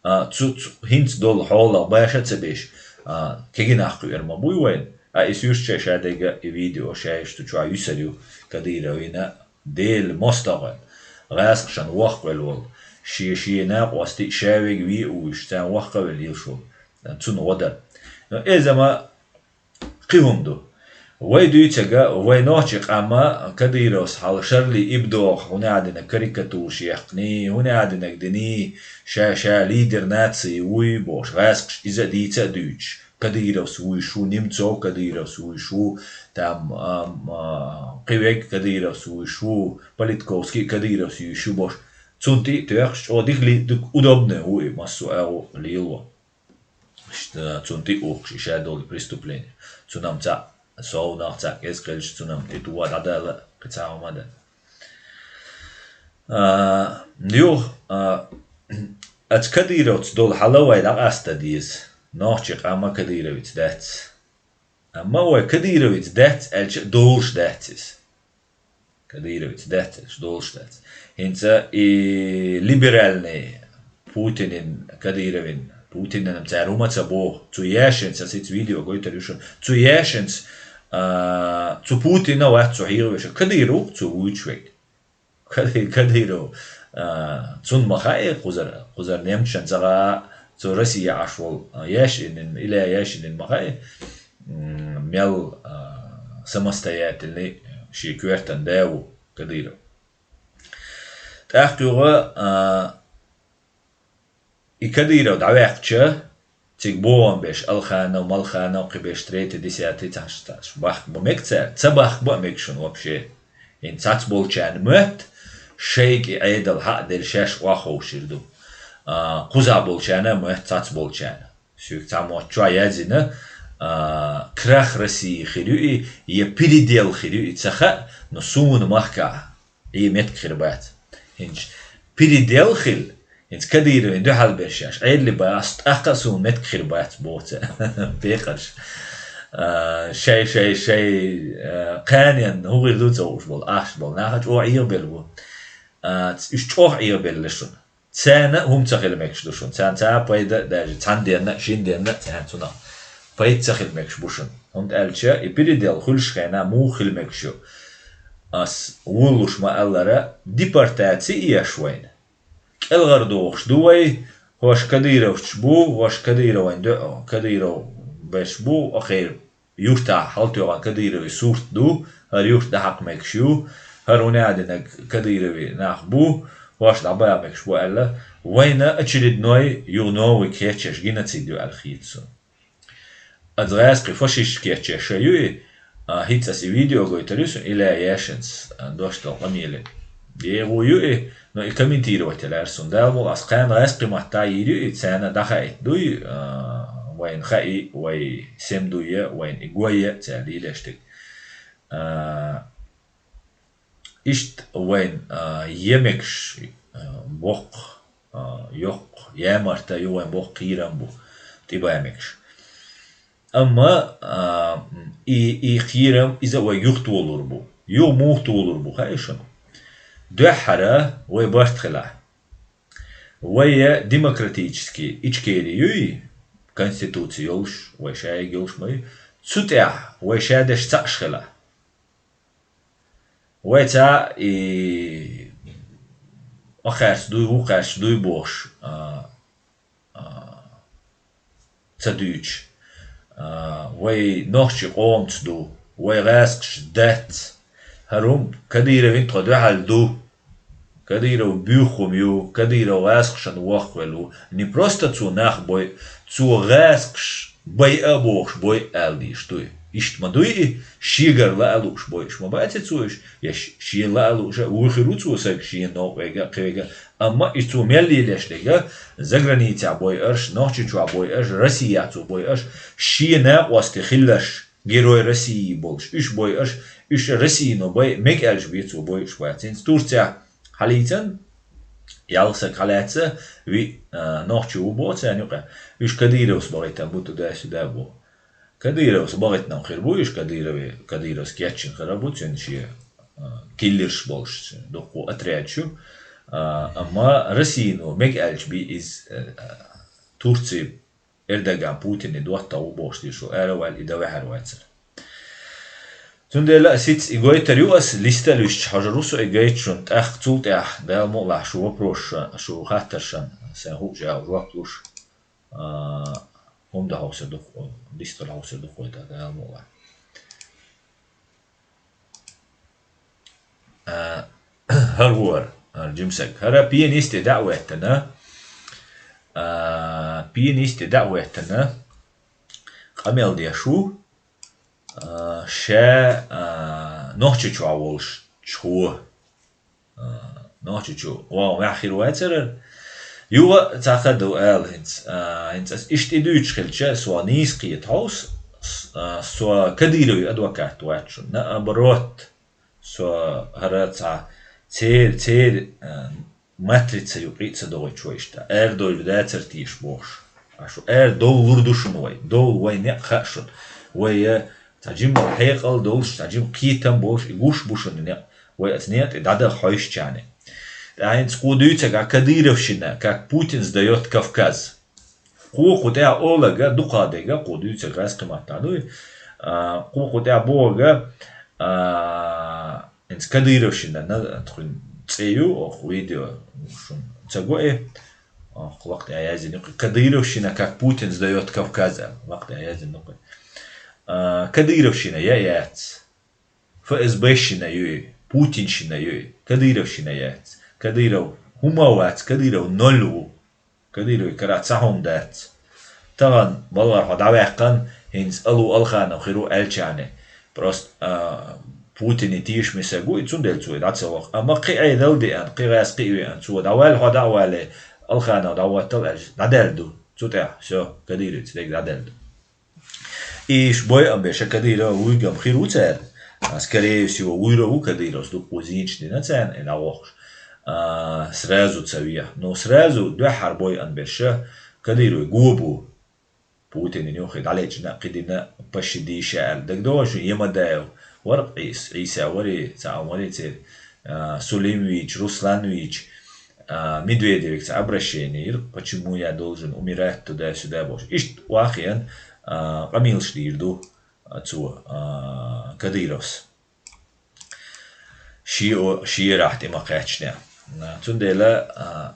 а, цу, цу, хӀинца долу хьолах баша а ца беш, а, кегийнах кхуьур ма буй вайна. А и суьрташ шадерг а, и видео шаьш цу чохь юьсур ю, Кадыровна Делан мостагӀа, гӀаскхашна воккхавелла волу, шен-шен накъостий а ша вега ве а вуьйш, царна воккхавелла йилла волу, цунна гӀо дар. Но иза ма кхин хӀума ду. Вай дуьйцург, вай нохчийн къам а Кадыровс хьалха Шарли Эбдо хӀун яа динарг карикатураш яьккхиний, хӀун яа динарг диний, ша, ша лидер нации вуй бохуш, гӀаскхаша иза а дийца а дуьйцуш, Кадыровс вуьйш ву, Немцов Кадыровс вуьйш ву, там, ам, а, кхин верг Кадыровс вуьйш ву, Политковский Кадыровс вуьйш ву бохуш. Цунна тӀе а тоьхаш, чӀогӀа дика ли-, дика удобно ву и массо а агӀо лело. Иштта цунна тӀе а ухаш, и шадолу преступление. Цунна-м цхьаъ, сов нах цхьаъ кӀезиг хилча, цунна-м тӀе тоха дӀадала а, кхин цхьа хӀума а дан. А, юха, а, оцу Кадыровца долу хьал вай дӀакъаста деза. Нохчийн къам Кадыровец дац. Амма вай Кадыровец дац аьлча а долуш дац иза. Кадыровец дац аьлча долуш дац. ХӀинца и либеральный Путинин, Кадыровин, Путинан цара хӀума ца боху. Цу Яшинца, ас иза видео гойтур ю шуна. Цу Яшинца, а, цу Путина вац цу хьехавеш. Кадыров цу вуьйцуш верг. Кади-, Кадыров, а, цунна ма хаьа, кхузара, кхузара немцашна ца хаьа, цу Россия Ӏаш волу, а, Яшинин, Илья Яшинин ма хаьа, м, мел, а, самостоятельный, шен коьртан да ву Кадыров. ТӀаккха юха, а, И Кадыров дӀаваьккхича, цига бохам беш, Алханов, Малханов, кхин беш, третий, десятый, цхьаъ, цхьаъ бахка бан мега цара, ца бахка бан а мега шуна вообще. ХӀинца цхьацца болчарна моьтту, шайга и Ӏедал хьаъ делла шаьш охьаховшийр ду. А, кхузахь болчарна а моьтту, цхьацца болчарна. Соьга цхьа мотт чохь яздина, а, крах России хир ю и, я передел хир ю и, ца хаьа, но суна махкахь и меттиг хир бац. ХӀинца передел хила, хӀинца Кадыровна дуьхьал берш еш, Ӏедале бац, тӀаккха а суна меттиг хир бац, боху цара. Пекъарш. А, шай, шай, шай, а, кханенна хӀун хир ду ца хууш болу, ахча болу нах чӀогӀа Ӏехабелла бу. А, уьш чӀогӀа Ӏехабелла шуна. Царна а хӀума ца хила мегаш ду шуна. Царна цхьа а пайда а, даже цхьана денна а, шина денна а царна цунах пайда ца хила мегаш бу шуна. ХӀунда аьлча и передел хуьлуш хенахь муха хила мегаш ю? Ас вуллуш ма-аллара, депортаци еш вайна. КӀелхьардохуш ду вай, хӀорш кадыровцаш бу, хӀорш Кадыровн дуьхьа, Кадыров берш бу, ахир юьртахь хьалтоьхна Кадыровн сурт ду, хӀара юрт дӀахьакха мегаш ю, хӀара хӀун а динарг Кадыровн нах бу, хӀорш дӀабаха мегаш бу аьлла, вайна очередной юха новый кхечеш геноцид ю аьлла хета суна. Аса гӀаьскхи фашисташ кхечеш ша ю и, а, хӀинца аса и видео гойтур ю суна, Илья Яшинца, а, дош долу къамеле. ДегӀу ю и, но и комментировать лаьара суна. Дала мукъ лахь, аса кхана гӀаьскхи матта йийр ю и, царна дӀахаийта дуй, а, вайна хаий, вай сема дуй, вайна и гой цара лелош дерг. А, иштта вайн, а, е мегаш, а, боккха, а, йоккха, ямарта ю вайн боккха кхерам бу, тӀебан мегаш. Амма, а, и, и кхерам иза вай юхатолур бу. Юха муха толур бу, хаьий шуна? Дуьххьара вай барт хилахь. Вай демократический Ичкери юй, конституци йолуш, вай шайга йолуш ма ю. Цу тӀехь вай шадерш цхьаъш хилахь. Вай цхьа и охьаьрца дуй, вукхаьрца дуй бохуш, а, а, ца дуьйцуш. А, вай нохчийн къомаца ду, вай гӀаьскхаш дац. ХӀара хӀума Кадыровн тхо дуьхьал ду. Кадыров буьйху хӀума ю, Кадыров гӀаьскхашна воккхавелла ву. Не просто цо нах бой, цо гӀаьскхаш бай а бохуш бой аьлла дийш дуй. Иштта ма дуй и, шегара лаа лууш бой. Уьш ма баций цо уьш, я ш-, шена лаа лууш а, вуй хир ву цо саг шена новкъа вега а, кхин вега а. Амма и цо мел лелош дерг а, заграницехь бой арш, Нохчийчохь бой арш, Россияхь цо бой арш, шен накъостий хилларш. Герой России болуш, уьш бой аша, уьш Россино бай, мега аьлча бен цо бой уьш бац. ХӀинца Турцехь хьалийцан, ялх саг хьалаьцна, ви, а, нохчи ву боху царна юкъа. Уьш Кадыровс бахийтина бу туда-сюда боху. Кадыровс бахийтина хир бу, уьш Кадырове, Кадыровс кечйина хир бу, цуьнан шен, а, киллерш болуш, дуккха отряд ю. А, амма Россино мега аьлча бен иза, а, Турци Эрдоган Путине доттагӀа ву бохуш дийр шу, ара а ваьлла и дан ваьхьар вацара. Цундела ас хӀинца и гойтар ю ас, листа а луьстуш хьожур ву со и гайта шуна, тӀаккха цул тӀаьхьа, Дала мукъ лахь, шу вопросашна, шу хаттаршна, сайн хууш а жоп луш, а, хӀума дан хьовсур ду, листа хьовсур ду кхойта, Дала мукъ лахь. А, хӀара ву хӀара, хӀара жимсаг. ХӀара пенисте дӀа а веттина, а, пенисте дӀа а веттина, къамел деш ву, а, ша, а, Нохчийчохь волуш чхо, а, Нохчийчу ван ваьххир вацарар. Юха цхьа ха ду ала хӀинца. А, хӀинца ас иштта и дуьйцуш хилча, со нийса кхета хьовса, с-, а, со Кадыровый адвокат вац шуна. Наоборот, со хӀара цхьа цер-, цер-, а, матрица юкъе ца догӀуьйтуш вай иштта. Арадовлуш дацар теша бохуш. А шу арадовлур ду шуна вай. Довла вай некъ хаьа шуна. Вай, э, цхьа жимма хьекъал долуш, цхьа жимма кхетам болуш, и гуш бу шуна некъ. Вай оцу некъа тӀе дӀадаха хьовсучарна. ТӀаккха хӀинца кху дуьйцург а Кадыровщина, как Путин сдаёт Кавказ. Кху, кху тӀехь олург а, дукха дерг а, кху дуьйцург а, кхин мотт а дуй. А, кху, кху тӀехь бохург а, а, хӀинца Кадыровщина, на, тхуьн цӀе ю, оха видео шуна ца го и. Оха лакха тӀехь яздина ю. Кадыровщина, как Путин сдаёт Кавказ, аьлла, лакха тӀехь яздина ю. А, Кадыровщина я яц. ФСБ-щина ю и, Путинщина ю и, Кадыровщина яц. Кадыров хӀума а вац, Кадыров ноль ву. Кадыровый карахь цхьа хӀума дац. Тахана балхара хьо дӀаваьккхина, хӀинца Алу Алханов хир ву аьлчарна. Просто, а, Путине тешаме саг ву и, цундела цо и дӀа ца ваху. Амма кхин Ӏедал деана, кхин гӀаз кхин веана, цо дӀаваьлла, хьо дӀа а вале, Алханов дӀахӀоттал аьлча, дӀадаьлла ду. Цу тӀехь, всё, Кадыровца дерг дӀадаьлла ду. И ш-, бойъам беш Кадыров вуьйгам хир ву цара. А, скорее всего, вуьйр а ву Кадыровс, дуккха зенаш дина царна, и дӀавохуш. А, сразу ца веха. Но сразу дуьххьара бойъам беш Кадыровый го бу. Путинан юххе дӀалечкъина а, кхидина а, паши дийша аьлла. ДагадогӀий шуна Емадаев? Вара Ӏийс-, Ӏийса варий, цхьа а варий церан, а, Сулим вийча, Руслан вийча, а, Медведевга цхьа обращение йира, почему я должен умирать туда-сюда бохуш. Иштта вахийна, а, къамелаш дийр ду, а, цо, а, Кадыровс. Ши о-, ши ярахь тӀе ма кхаьчна. А, цундела, а,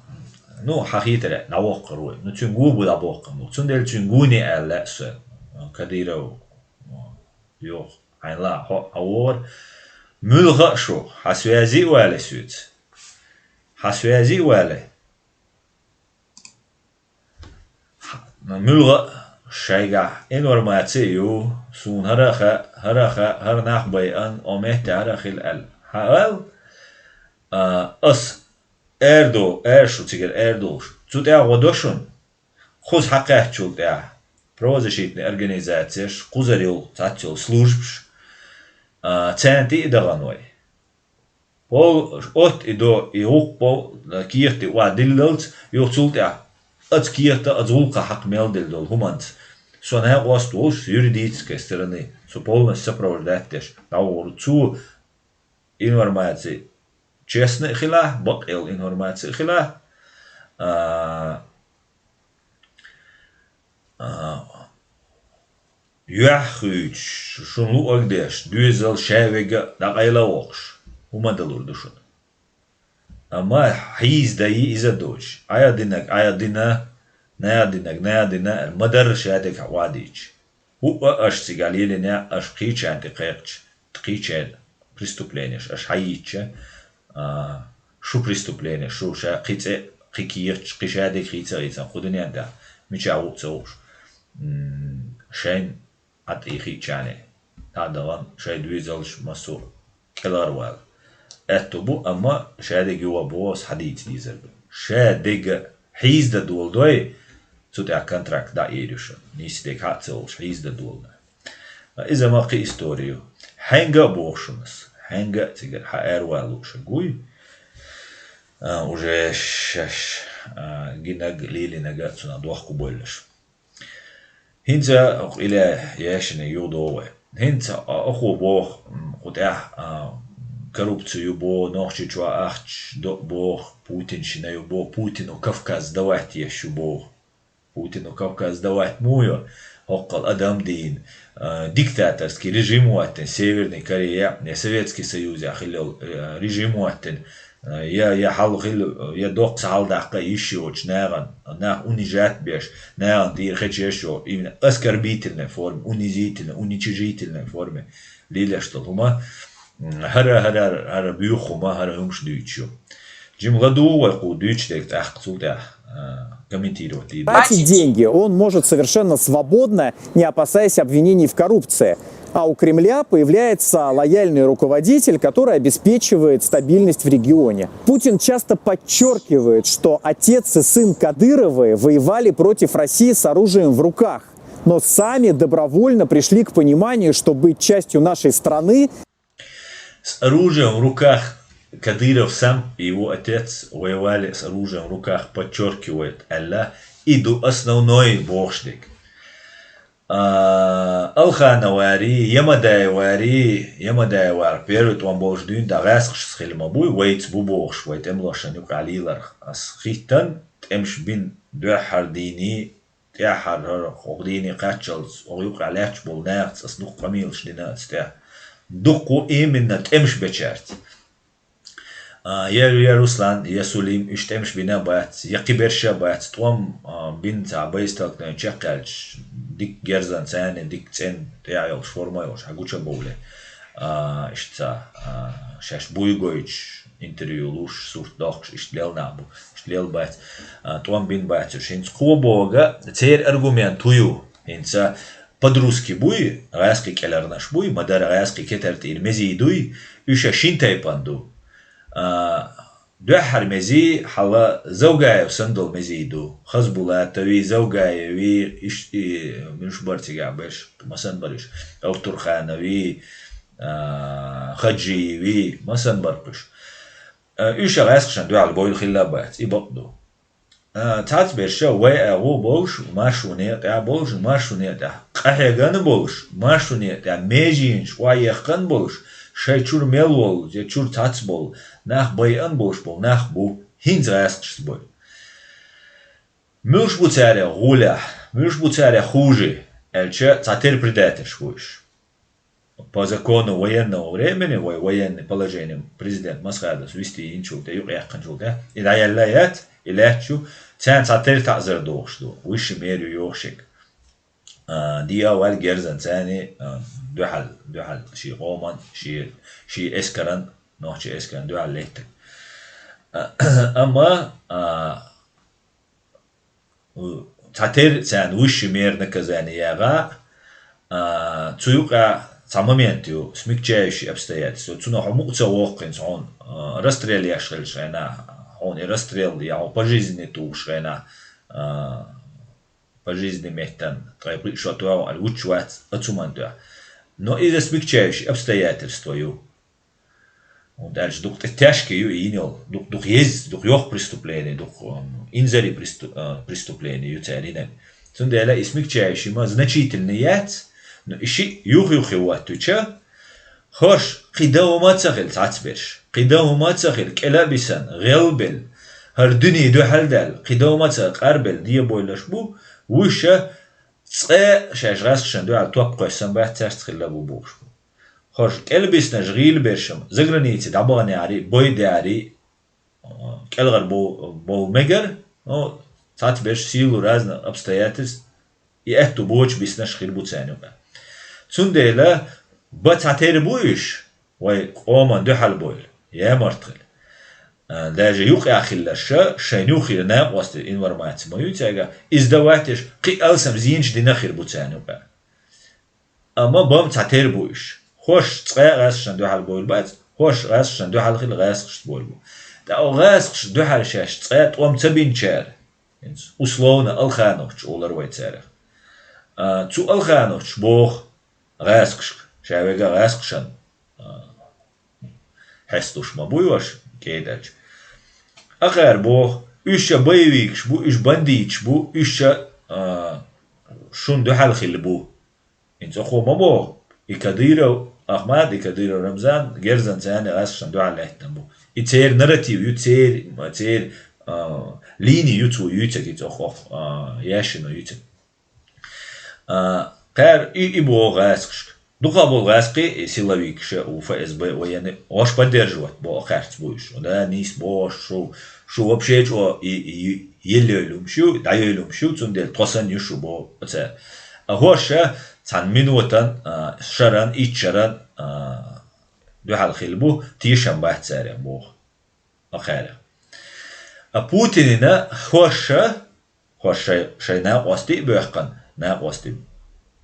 ну, хьан хетара дӀавоккхур ву. Ну, цуьнан го бу дӀабоккхун бу. Цундела цуьнан гоне аьлла лаьа со. Кадыров, а, йоху. Хьайна лаахь хьо а вогӀур. Муьлха а шу, хьан связи а вале соьца. Хьан связи а вале. Муьлха а шайгахь информаци а ю, суна хӀара а хаьа, хӀара а хаьа, хӀара нах байъан, о метте хӀара а хила аьлла. Хьан аьлла? А, ас аьрдо-, аьршу цигара аьрдолуш. Цу тӀехь гӀо до шуна? Кхуза хьакхаьччул тӀаьхьа правозащитный организацеш, кхузара йолу цхьацца йолу службаш, а, царна тӀе а дахана вай. Пол-, отта и до, и гӀуккху пол-, кехат и охьадиллалц, юха цул тӀаьхьа оцу кехата, оцу гӀуллакха хьакха мел делла долу хӀуманца. Со накъост волуш, с юридической стороны, со полностью сопровождать деш, дӀавахур цо информаци честный а хилахь, бакъ йолу информаци а хилахь, а, а, юьхь хуьйцуш, шуна луъург деш, доьзал ша вега а дӀакъайла а воккхуш, хӀума далур ду шуна. Амма хьийза дан йи иза доцуш, Ӏайха динарг Ӏайха дина, наха динарг наха дина аьлла, ма-дарра шадерг хьан охьадийча. ХӀуъа аша цигахь лелийнехь, аша кхечарна тӀе кхайкхича, кхечеран преступленеш аша хьайийча, а, шу преступленеш, шу ша кхин цӀе, кхин кехаташ, кхин шадерг хийца а хийцан, кху дуьнен тӀехь мичахь ву а ца хууш, м, шайна Ӏад и хиъчарна, дӀа а дахана, шайн доьзалш массо а кӀелхьарвала аьтто бу, амма шадерг юха боху аса хьадийца дезар ду. Шадерг хьийза дан доладой, цу тӀехь контракт дӀа а эр ю шуна. Нийса дерг хьа а ца олуш, хьийза дан доладан. Иза ма кхин истори ю. Хьаьнга а боху шуна аса. Хьаьнга а цигара хьан аравала лууш гуй. А, уже шаьш, а, гинарг, лелийнарг а цунах дохко боллуш. ХӀинца къила яшина юхадогӀу вай. ХӀинца а, ахо боху, м, кху тӀехь, а, коррупци ю боху, Нохчийчохь ахча до а боху, Путинщина ю боху, Путину Кавказ сдавать еш ю боху. Путину Кавказ сдавать муха йо? ХӀоккхул адам дийна, а, диктаторский режим хӀоттийна, Северный Корея, я Советский Союзехь хилла йолу, а, режим хӀоттийна, я, я хьал хила, я доккха хьал даккха йиш йоцуш нахана, нах унижать беш, нахана тӀера хечеш йо, именно оскорбительной форме, унизительной, уничижительной форме лелаш долу хӀума, м, хӀара, хӀара, хӀара буьйху хӀума, хӀара хӀумаш дуьйцуш ю. Жима ладугӀу вай кху дуьйцуш дерг тӀаккха цул тӀаьхьа, а, комментировать дийр ду. Тратить деньги он может совершенно свободно, не опасаясь обвинений в коррупции. А у Кремля появляется лояльный руководитель, который обеспечивает стабильность в регионе. Путин часто подчеркивает, что отец и сын Кадыровы воевали против России с оружием в руках, но сами добровольно пришли к пониманию, что быть частью нашей страны С оружием в руках Кадыров сам и его отец воевали с оружием в руках, подчеркивает Алла, и ду основной бохшдик. Алханавари, Ямадаевари, Ямадаевар первый тон болш дюн да гӀаскаш схилма буй, вайц бу бохш, вай тем лошан юкъа лилар. Ас хитан, темш бин, дуьххьар дини, тӀехьар хӀара хӀокху дийне кхаччалц, хӀокху юкъахь лаьтташ болу нахаца ас дукха къамелаш дина ас тӀехь. Дуккха именно тӀемаш бечаьрца. А, я, я Руслан, я Сулим, уьш тӀемаш бина а бац, я кхиберша а бац, тӀом а, бин цхьа байсталкнойн чекхъяьлча, дика герзан царна, дика цӀен тӀехь йолуш, форма йолуш, хьан гуча бовле. А, иштта ца, а, шаьш буй гойтуш, интервью луш, сурт дохкуш, иштта лел нах бу, иштта лел бац, а, тӀом бин бацуш. ХӀинца кхо бога, церан аргумент хӀу ю? ХӀинца подростки буй, гӀаьскхи кӀеларнаш буй, ма-дарра гӀаьскхи кетар тӀера мезий дуй, уьш шин тайпана ду. А, дуьххьара мезий хьала Завгаев санна долу мезий ду. Хазбулатови, Завгаеви, иш-, и, муьлш бара цигахь берш, масан бара уьш, Алтурханови, а, Хаджиеви, масан бара кхуьш. А, уьш а гӀаьскхашна дуьхьал бойла хилла а бац, и бакъ ду. А, цхьацца берша вай агӀо болуш, маршо некъа тӀехь болуш, маршо некъа тӀехь къахьеган болуш, маршо некъа тӀехь меженаш охьаехкан болуш, шайн чуьра мел волу, я чуьра цхьацца болу, нах байъан болуш болу нах бу, хӀинца гӀаьскхашца бой. Муьлш бу царех гӀолехь, муьлш бу царех хуже, аьлча цхьатера предательш бу уьш. По закону военного времени, вай военный положение президент Масхадовс висте йинчул тӀе, юкъаяьккхинчул тӀе, и дӀаелла яц, и лаьтташ ю, царна цхьатера таӀзар дохуш ду, высший мер ю йохушиг. А, диа ваьлла герзан царна, а, дуьхьал, дуьхьал ши къоман, ши, ши эскаран, нохчи эскаран дуьхьал леттиг. А, амма, а, цхьатера царна высший мер наказания яга, а, цу юкъа цхьа момент ю, смягчающий обстоятельства. Цунах хьо мукъа ца воккхинца хьуна, а, расстрел еш хилча хьайна, хьуна и расстрел, я хьо пожизненный тухуш хьайна, а, пожизненный меттан, ткъе пхиъ шо тоьгӀу аьлла вуччу вац, а цу ман тоьхь. Но иза смягчающий обстоятельства ю. ХӀунда аьлча дукха тӀе тяжкий ю и йина йолу, дукха, дукха еза, дукха йоккха преступление, дукха, м, инзаре престу-, а, преступление ю цара йинарг. Цундела и смягчающий ма значительный яц, но и шиъ юх-юххе хӀоттуьйтуш, хӀорш кхин дан хӀума а ца хилла цхьацца берш, кхин дан хӀума а ца хилла, кӀела а бисина, гӀелбелла, хӀара дуьне дуьхьал даьлла, кхин дан хӀума а ца къарбелла, дебойлаш бу, вуьша цкъа шаьш гӀаскхашна дуьхьал топ кхоьссам бац цаьрца хилла бу бохуш бу. ХӀорш кӀелбиснарш гӀийла бершам, заграница дӀабаханехьарий, бойдеарий, кӀелгӀар бо-, болу мегар, ну, цхьацца берш силу разных обстоятельств, и аьтту бочу биснарш хир бу царна юкъа. Цундела ба цхьатера бу уьш, вай къоман дуьхьал бойла, ямарт хила. А, даже юкъа хилларша, шайн юххера накъостий информация ма ю цаьрга, иза дан ваттеш, кхин алсам зенаш дина хир бу царна юкъа. Амма бам цхьатера бу уьш. ХӀорш цкъа а гӀаскхашна дуьхьал бойла бац, хӀорш гӀаскхашна дуьхьал хила гӀаскхашца бойла бу. ТӀаккха гӀаскхашна дуьхьал шаьш цкъа а тӀом ца бинчара, хӀинца, условно, Алхановча олар вай царех. А, цу Алхановча боху гӀаскхашка, ша вега гӀаскхашан, а, хьестуш ма буй ваша, кӀедаьлча. Акхара боху, уьш ша боевикаш бу, уьш бандиташ бу, уьш ша, а, шун дуьхьал хилла бу. ХӀинца оха ма боху, и Кадыров Ахмат, и Кадыров Рамзан герзан царна гӀаскхашна дуьхьал лаьттина бу. И церан нарратив ю, церан, церан, а, лини ю цо юьйцург, и цо хох, а, яшино юьйцург. А, кхара и, и боху гӀаскхашка. Дукха болу гӀаскхий, и силовикаш а, у ФСБ, военный, ош поддерживать бо а кхаьрца бу уьш. Да, нийса боху шу, шу вообще чӀо и, и, еллайо лумаш ю, дӀайо лумаш ю, цундела тхо санна ю шу бо а цара. А хӀорш а цхьана минотан, а, шаран, итт шаран, а, дуьхьал хилла бу, тешам бац царех боху. Акхарех. А Путинина хӀорш а, хӀорш шай, шай накъостий а боьхкан, накъостий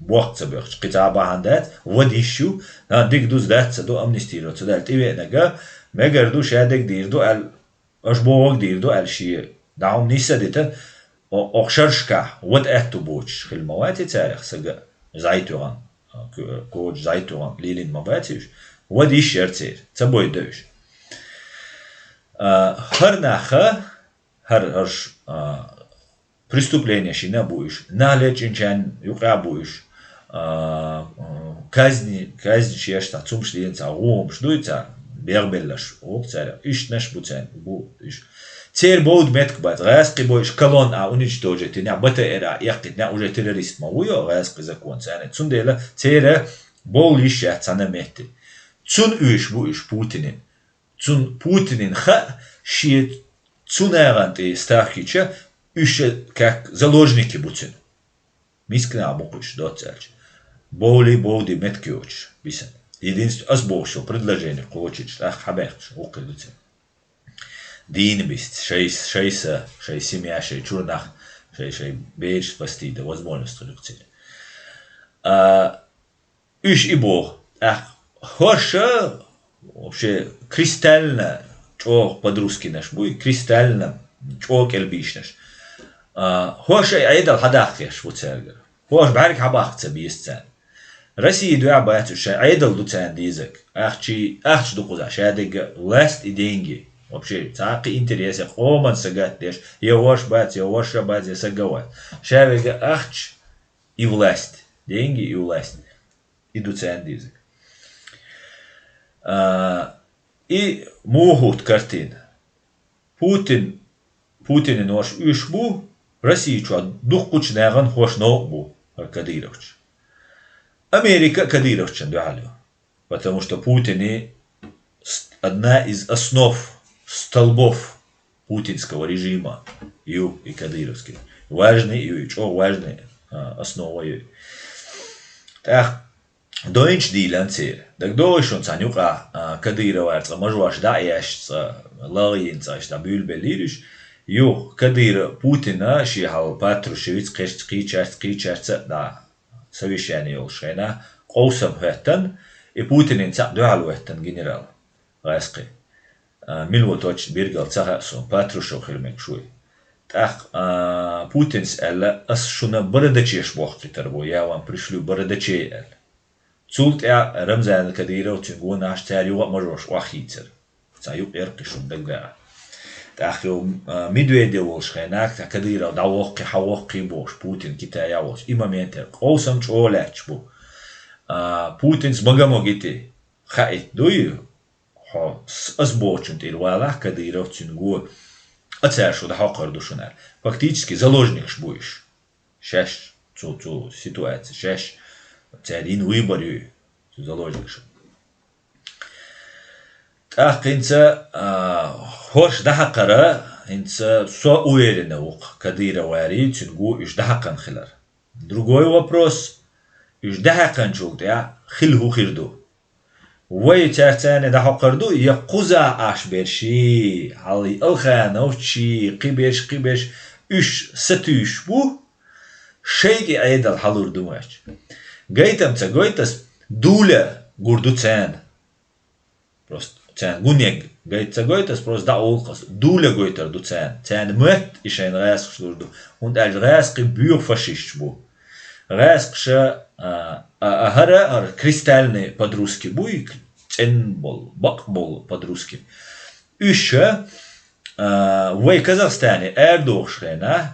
боккха ца боьхча, кхин цхьа а бахьана дац, вада йиш ю, а, дика дуза дац ца ду, амнистировать ца даьлла, тӀевеанарг, мегар ду, шадерг дийр ду аьлла, аша бохург дийр ду аьлла, шен дӀа хӀума нийса дита, о-, окху шерашкахь вада аьтту боцуш хила ма вац и царех сага, зӀай тоьхна, а, ко-, коча зӀай тоьхна лелийна ма бац уьш, вада йиш яра церан, ца бойда уьш. А, хӀара наха, хӀара, хӀорш, а, преступлени шина а бу уьш, нах лечкъинчарна юкъа а бу уьш, а, казни, казни шеш цхьа цумаш дийна цхьа гӀо хӀумаш дуй цхьа, бегӀбелларш, гӀуллакх цаьрга, иштанаш бу царна, бу уьш. Церан бовда меттиг бац, гӀазкхий бу уьш, колонна а уничтожить йина, Б Т Р а эккхийтина, уже террорист ма ву йо, гӀазкхий закон царна. Цундела церан бовла йиш яц цхьана а метте. Цунна оьшуш бу уьш Путинна. Цунна Путинна хаьа, шен цу нахана тӀе ставка йича, уьш как заложники бу цуьнан. Миска нах бу-кх уьш, доцца аьлча. Бовлий, бовдий меттиг йоцуш бисина. Единственное, ас бохуш йолу предложени кхочуьйтуш, тӀаккха хьабаьхкича, вукхуьйту цуьнан. Дийна бисча, шай, шай са, шай семья, шай чуьра нах, шай, шай бераш спасти дан возможность хир ю-кх церан. А, уьш и боху. ТӀаккха хӀорш вообще кристально чӀогӀа подрусткинаш буй, кристально чӀогӀа кӀел бийшинаш. А, хӀорш и Ӏедал хьадаккха еш бу цаьргара. ХӀорш бӀаьрг хьабаккха ца беза царна. Россия дуьхьа бац уьш, шайн Ӏедал ду царна дезарг. Ахча, ахча ду кхузахь, шадерг а власть и деньги. Вообще, цхьа а кхин интерес а, къоман сагатдеш, я хӀорш бац, я хӀорш а бац, я саг а вац. Ша верг а ахча и власть. Деньги и власть. И ду царна дезарг. А, и муха хӀутту картина. Путин, Путинан хӀорш уьш бу, Россия чохь дуккхачу нахана хӀорш новкъа бу, хӀара кадыровчу. Америка а кадыровчун дуьхьал ю. Потому что Путин с-, одна из основ, столбов путинского режима ю и кадыровский. Важный ю, и чӀогӀа важный, а, основа ю. ТӀаккха дойнчу дийлан церан. ДагадогӀий шуна цхьана юкъа, а, Кадыровара цкъа мажош дӀа а еш, цкъа лахйина цкъа иштта буьйлабеллийра уьш. Юха Кадыров Путина шен хьал Патрушевица кхечца кхийчарца, кхийчарца а дӀа совещание йолуш хенахь, къовсам хӀоьттина, и Путинна цхьаъ дуьхьал хӀоьттина генерал гӀаьскхи. А, мила ву точно биргал ца хаьа суна, Патрушев хила мегаш вуй. ТӀаккха, а, Путинс аьлла: «Ас шуна бородачеш бохкуьйтур бу, я вам пришлю бородачей», аьлла. Цул тӀаьхьа Рамзан Кадыров, цуьнан гонахьаш, цара юха а мажош охьахийцира. Цхьа юкъ яра-кх и шуна дагадогӀа. ТӀаккха йо, а, Медведев волуш хенахь, цхьа Кадыров дӀавоккхий, хьавоккхий бохуш, Путин Китая волуш. И момент яра. Къовсам чӀогӀа лаьтташ бу. А, Путинс мага-могити хаийта дуй, хьо с-, ас бохучун тӀера валахь, Кадыров, цуьнан го, а цара шу дӀахьокхур ду шуна аьлла. Фактически заложникаш бу уьш. Шаьш, цу, цу ситуаци, шаьш, цара йина выбор ю, цу заложникаша. ТӀаккха хӀинца, а, хӀорш дӀахьакхара, хӀинца со уверенно ву-кх Кадыровари, цуьнан го уьш дӀахьакхана хилар. Другой вопрос, уьш дӀахьаькхначул тӀаьхьа хила хӀун хир ду? Вай цаьрца цхьаьна дӀахьокхур ду, я кхуза Ӏаш берш, хьалха Алхановчий, кхин берш, кхин берш, уьш сатуьйсуш бу, шайга и Ӏедал хьалур ду моьтту. Гайтам ца гойту ас, дуьла гур ду царна. Просто царна гунег гайта ца гойту ас, просто дӀа а гӀуллакх ас, дуьла гойтур ду царна. Царна моьтту и шайна гӀаьскхаш лур ду, хӀунда аьлча гӀаьскхий боьха фашисташ бу. ГӀаьскхаша, а, а, а хӀара, хӀара кристальный подростки буй, цӀена болу, бакъ болу подростки. Уьш, а, вай Казахстане арадохуш хенахь,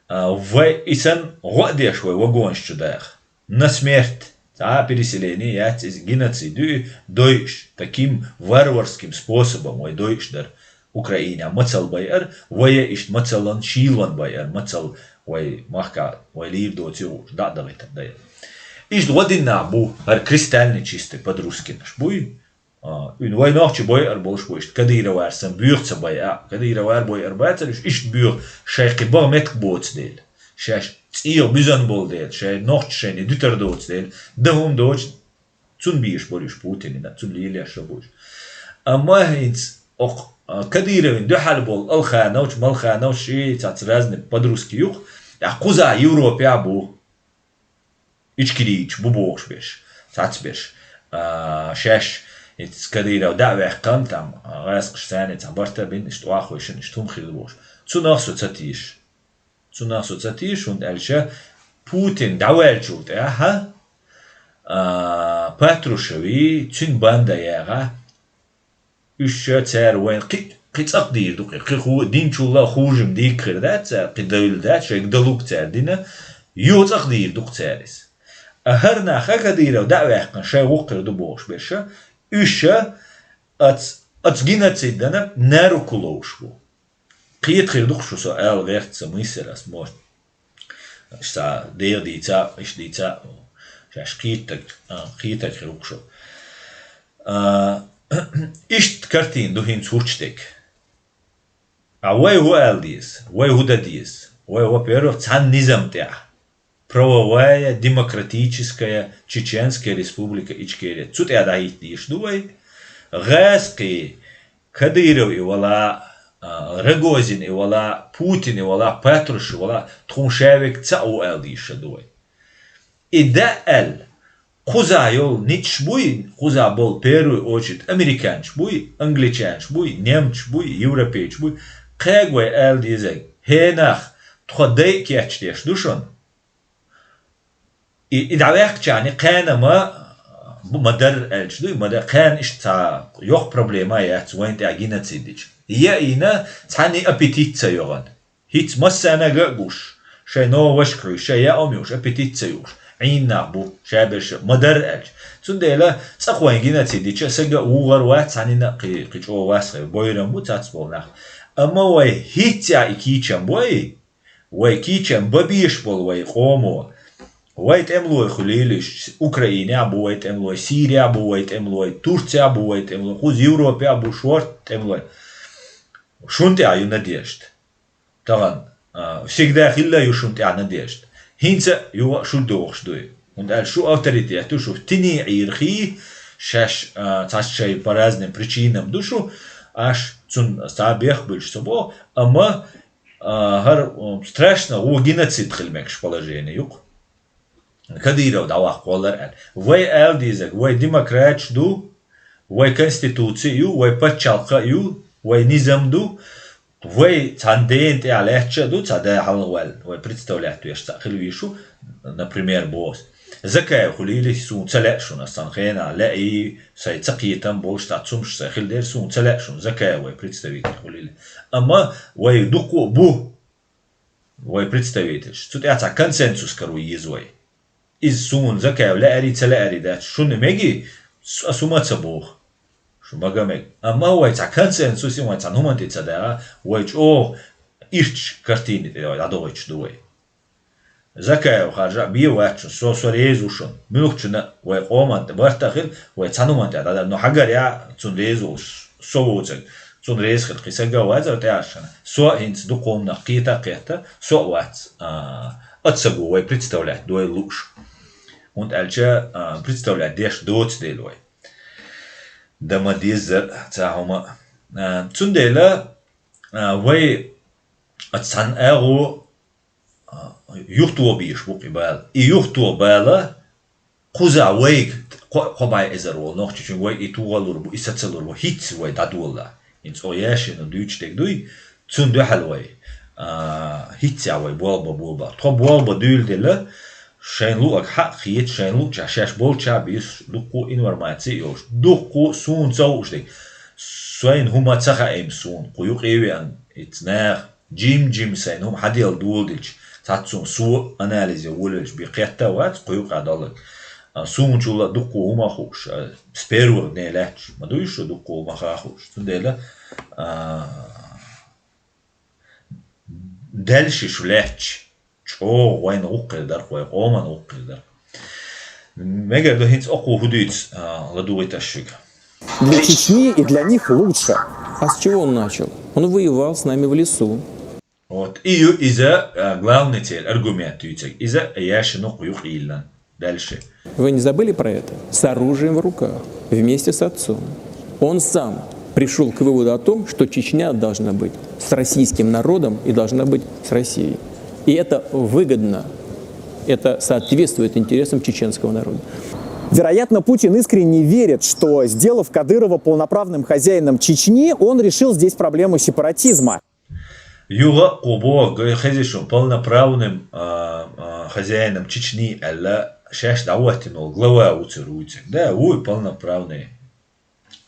а, вай и санна гӀо а деш вай вагонаш чу даха. На смерть. Цхьа а переселение яц иза, геноцид ю и, дойуш, таким варварским способом вай дойуш дара. Украинехь мацалла байар, вай а иштта мацаллан шийлон байар, мацалла вай махкахь, вай лийр доций гӀуш, дӀа а дахийтар дайла. Иштта гӀо дина нах бу, хӀара кристальный чистый подросткинаш буй. А, уьн вай нохчий бойар болуш бу иштта, Кадыровар санна боьха ца байа. Кадыровар бойар бацара уьш, иштта боьха, шайн кхин баха меттиг боцу дела. Шаьш цӀийгӀа буьзан болу дела, шайн нохчий шайна дуьтар доцу дела, дан хӀума доцу, цунна бийш бара уьш Путинна, цунна лелеш бу уьш. Амма хӀинца окху, а, Кадыровна дуьхьал болу Алхановч, Малхановч, и цац разный подростки ю-кх, тӀаккха кхуза Европехь бу. Ичкерийча бу бохуш берш, цхьацца берш. А, шаьш, ицца Кадыров дӀа а ваьккхина, там, гӀаскхаш царна цхьа барт а бина, иштта охьахойшина, иштта хӀума хир ду бохуш. Цунах со ца тийша. Цунах со ца тийша, хӀунда аьлча Путин дӀаваьллачул тӀаьхьа, а, Патрушеви, цуьнан банда ягӀа, уьш цара вайна кхин, кхин цӀакхдийр ду-кх, кхин ху-, динчул а хужим дийкхир дац цара, кхин девлла дац, шайга далуг цара дина, юха цӀакхдийр ду-кх цара иза. А хӀара нах а Кадыров дӀа а ваьккхина, шайн гӀуллакх хир ду бохуш берш, уьш аца, аца геноцидана на руку ловш бу. Кхета хир ду-кх шу со ала гӀерта ца мийсар ас морт. Ша дегӀ дийца, иш дийца, шаьш кхетаг, а, кхетаг хир ву-кх шу. А, иштта картина ду хӀинца хӀурчдерг. А вай хӀу ала деза, вай хӀу дан деза, вай, во-первых, цхьана низам тӀехь. Правовая Демократическая Чеченская Республика Ичкерия. Цу тӀехь дӀахӀитта дезаш ду вай. ГӀаскхий Кадыров и вала, а, Рогозин и вала, Путин и вала, Патрушев и вала, тхуна ша верг цхьаъ ву ала дезаш ду вай. И дӀа аьлла, кхузахь йолу ницкъаш буй, кхузахь болу первую очередь американцаш буй, англичанаш буй, немцаш буй, европейцаш буй, кхаьга вай ала дезарг, хӀей нах, тхо дайа кечдеш ду шуна. И, и дӀаваьккхачарна кхаьна ма, ма дарра аьлча дуй, ма дар, кхаьна иштта цхьа йоккха проблема а яц вайна тӀехь геноцид дича. Яийна цхьанна аппетит ца йогӀан. ХӀинца массарна а гуш, шайн новашка хьуьйсуш, шайн яа ма юуш, аппетит ца юуш, Ӏийна нах бу, шаберш а ма дарра аьлча. Цундела цӀакх вайн геноцид дича сага а вугӀар вац, цхьанна а кхин, кхин чӀогӀа вац хир, бойрам бу цац болу нах. Амма вай хӀинца а и кийчам бой, вай кийчам бан безаш болу вай къомо. Вай тӀемалой хуьлийла уьш, Украинехь а бу вай тӀемалой, Сирехь а бу вай тӀемалой, Турцехь а бу вай тӀемалой, кхуза Европехь а бу шорта тӀемалой. Шун тӀехь ю надежда. Тахана, а, всегда хилла ю шун тӀехь надежда. ХӀинца а юха а шу дохуш дуй. ХӀунда аьлча шу авторитет ду, шу тиний Ӏийрхий, шаьш, а, цхьацца шай по разным причинам ду шу, аш цунна цхьа бехк буьлуш ца боху, амма, а, хӀара, м, страшно, ву геноцид хила мегаш положение ю-кх. Кадыров дӀаваккха валлар аьлла. Вай ала дезарг, вай демократаш ду, вай конституци ю, вай пачхьалкх а ю, вай низам ду, вай цхьана дена тӀехь лаьтташ а ду, цхьа да хьалаваьлла, вай представлять веш цхьаъ хила везаш ву, например, боху. Закаев хуьлийла, суна ца лаьа шуна, ас цхьана хенахь лаьий, сайн ца кхетам болуш, цхьа цумаш сайн хила дера, суна ца лаьа шуна, Закаев вай представитель хуьлийла. Амма вай дуккха а бу. Вай представительш. Цу тӀехь цхьа консенсус каро еза вай. Иза суна Закаев лаьарий, ца лаьарий дац. Шуна мегий, с-, ас хӀума а ца боху. Шу мага мега. Амма вай цхьа консенсус, вай цхьана хӀуманна тӀе ца дагӀа, вай чӀогӀа ирчу картина тӀе вай дӀадохуьйтуш ду вай. Закаев харжа а бен вац шуна, со, со реза ву шуна. Муьлххачунна а вай къоман тӀе барт а хила, вай цхьана хӀуманна тӀе дӀадар. Но хьагарехь цунна реза волуш со воцург, цунна реза хила кхин сага а вацара тӀаьхьаршана. Со а хӀинца дукха хӀуманах кхета а кхетта, со а вац, а, оццаго вай представлять дойла лууш. ХӀунда аьлча, а, представлять деш доцу дела вай. Дан ма деззара цхьа хӀума. А, цундела, а, вай оцу цхьана агӀо, а, юхатоха безаш бу-кх и бала. И юхатоха бала кхузахь вайга кхо-, кхо бӀе эзар волу нохчичуьнга вай и тоха лур бу, и саца лур бу, хӀинцца вай дӀадолалахь. ХӀинца оха Яшина дуьйцуш дерг дуй, цунна дуьхьал вай, а, хӀинцца вай болх бан болабахь. Тхо болх бан дуьйладелла, шайна луъург хьакъ хета, шайна луъучохь шаьш болчохь а буьйсуш, дуккха а информаци а йолуш, дуккха а суна ца хууш дерг. Сайна хӀума ца хаийна суна, кху юкъе а веана, ицца наха жим-жим сайна хӀума хьаделла доладелча, цхьацца хӀума со анализе волавелча бен кхетта а вац кху юкъахь долларг. А, суна чул а дуккха хӀума а хууш, а, с первых дней лаьтташ, ма дуй шу дуккха хӀума ха а хууш. Цундела, а, дальше шу лаьтташ, чӀогӀа вайна гӀуллакх хир дара-кх, вай къоман гӀуллакх хир дара-кх. Мегар ду хӀинца окхо хӀу дуьйцу, а, ладугӀуьйту ас шуьга. Для Чечни и для них лучше. А с чего он начал? Он воевал с нами в лесу. Вот. И ю-, иза, а, главный цель, аргумент ю иза. Иза Яшина кху юкъа йиллина. Дальше. Вы не забыли про это? С оружием в руках, вместе с отцом. Он сам пришёл к выводу о том, что Чечня должна быть с российским народом и должна быть с Россией. И это выгодно Это соответствует интересам чеченского народа. Вероятно, Путин искренне верит, что, сделав Кадырова полноправным хозяином Чечни, он решил здесь проблему сепаратизма. Юха кубо гой хезишун полноправным а, а, хозяином Чечни аьлла, шаьш дӀаваттина волу глава ву цуьр вуйцург. Да, вуй полноправный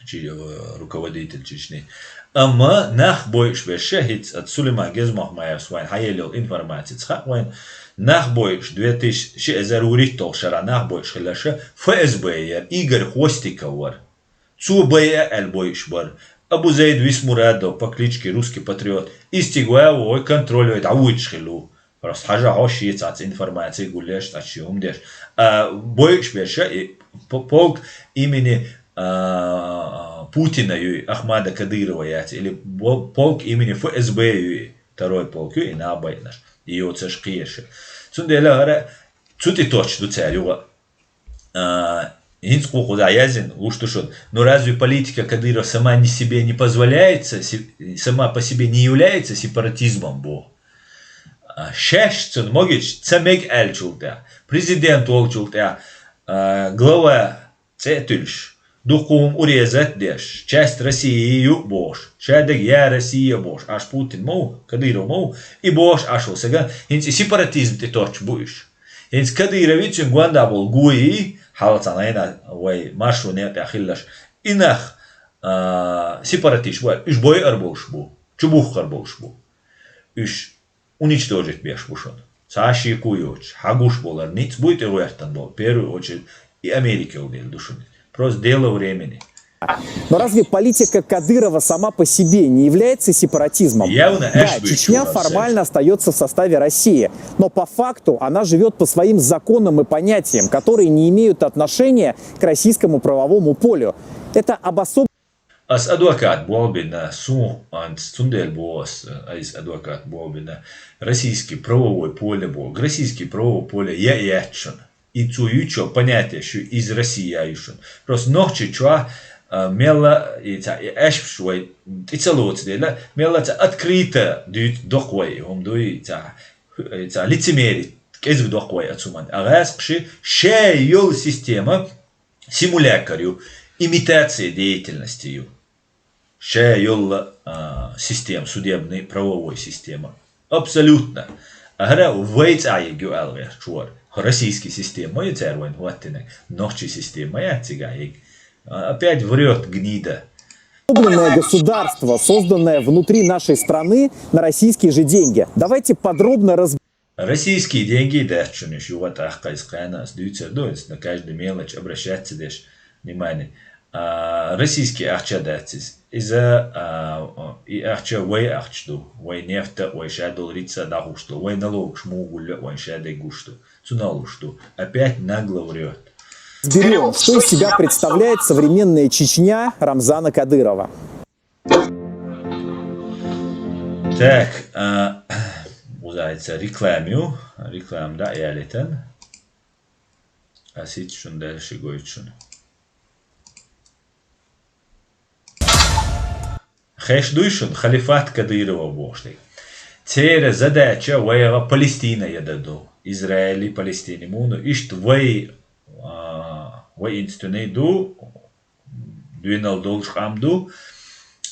чи- э, руководитель Чечни. Амма нах бойуш берш хӀинца ат Сулейман Гезмахмаевс вайн хьаелла йолу информацица хаьа вайн, нах бойуш две тысячи ши эзар вуритталгӀа шарахь нах бойуш хиларша ФСБ яр, Игорь Хвостиков вар. Цо байа аьлла бойуш бар. Абу Зайд Висмурадов по кличке Русский Патриот. Истигва вой контроль вай дӀавуьйтуш хилла ву. Просто хьажа хьо шеца цхьацца информация гуллеш, цхьа ши хӀума деш. А, бойуш берша и п- полк имени а, Путина ю и, Ахмада Кадырова яц, или бо- полк имени ФСБ ю и, второй полк ю и набайтнаш. И йоцаш кхеша. Цундела хӀара цу тӀе точ ду цаьр югӀа. А, хӀинца кху кхуза яздина луш ду шуна. Но разве политика Кадыров сама не себе не позволяется, се- сама по себе не является сепаратизмом бо? А, шаьш цунна могича ца мега аьллачул тӀаьхьа, президент волчул тӀаьхьа, а, глава цӀе а туьллуш, дукха хӀума урезать а деш, часть России ю а бохуш, шадерг я Россия а бохуш, аш Путин ма ву, Кадыров ма ву, и бохуш аш ву сага, хӀинца и сепаратизм тӀе точ бу уьш. ХӀинца Кадыровицун гонда болу гуи, хьалха цхьа найна вай маршо некъа тӀехь хиллаш, и нах а, сепаратист бу, уьш бойар болуш бу, чубухкар болуш бу. Уьш уничтожить беш бу шуна. Цхьа шеко йоцуш, хьагуш болар ницкъ буй тӀе гӀоьртан болу, первую очередь и Америка йолу дела ду шуна. Просто дело времени. Но разве политика Кадырова сама по себе не является сепаратизмом? Да, Чечня формально остается в составе России, но по факту она живет по своим законам и понятиям, которые не имеют отношения к российскому правовому полю. Это обособ... Ас адвокат болбина, сун анц цундел бос, айс адвокат болбина, российский правовой поле бо, российский правовой поле я яц шуна. И цу ючо понятие шу из Россия ю шуна. Просто нохчи чуа, а, мелла, и ца, и эшпш вай, и ца лоца дела, мелла ца открыто дуьйц докъ вай, хум дуй, ца, ца лицемерить, кӀезиг докъ вай ацуман. А гӀаскъ ши, ше йол система, симулятор ю, имитация деятельности ю. Ша йолла а, система, судебный, правовой система. Абсолютно. А хӀара вай цӀа егу алгӀер чуар. Российский система ма ю цар вайн хӀоттинаг. Нохчий система яц цига егу. А, опять врет гнида. Государство, созданное внутри нашей страны на российские же деньги. Давайте подробно разберем. Российский деньги дац шуна уьш юха тӀаккха иза кхана ас дуьйцур ду, иза на каждый мелочь обращаться деш, внимание. А, российский ахча дац иза. Иза, а, и ахча вай ахча ду, вай нефта, вай ша долларица дӀахуш ду, вай налогаш мугулла, вай ша дегуш ду. Цу налуш ду. Опять нагло врет. Разберем, что из себя представляет современная Чечня Рамзана Кадырова. Так, а, узайца реклама ю, реклама да ялитан. Асит шун дальше гойт шун. Хеш дуй шун халифат Кадырова бохуш дерг. Цера задача вайга Палестина яда ду. Израиль, Палестина муну ишт вай, а, вай институтный ду, дуьйнал долуш къам ду,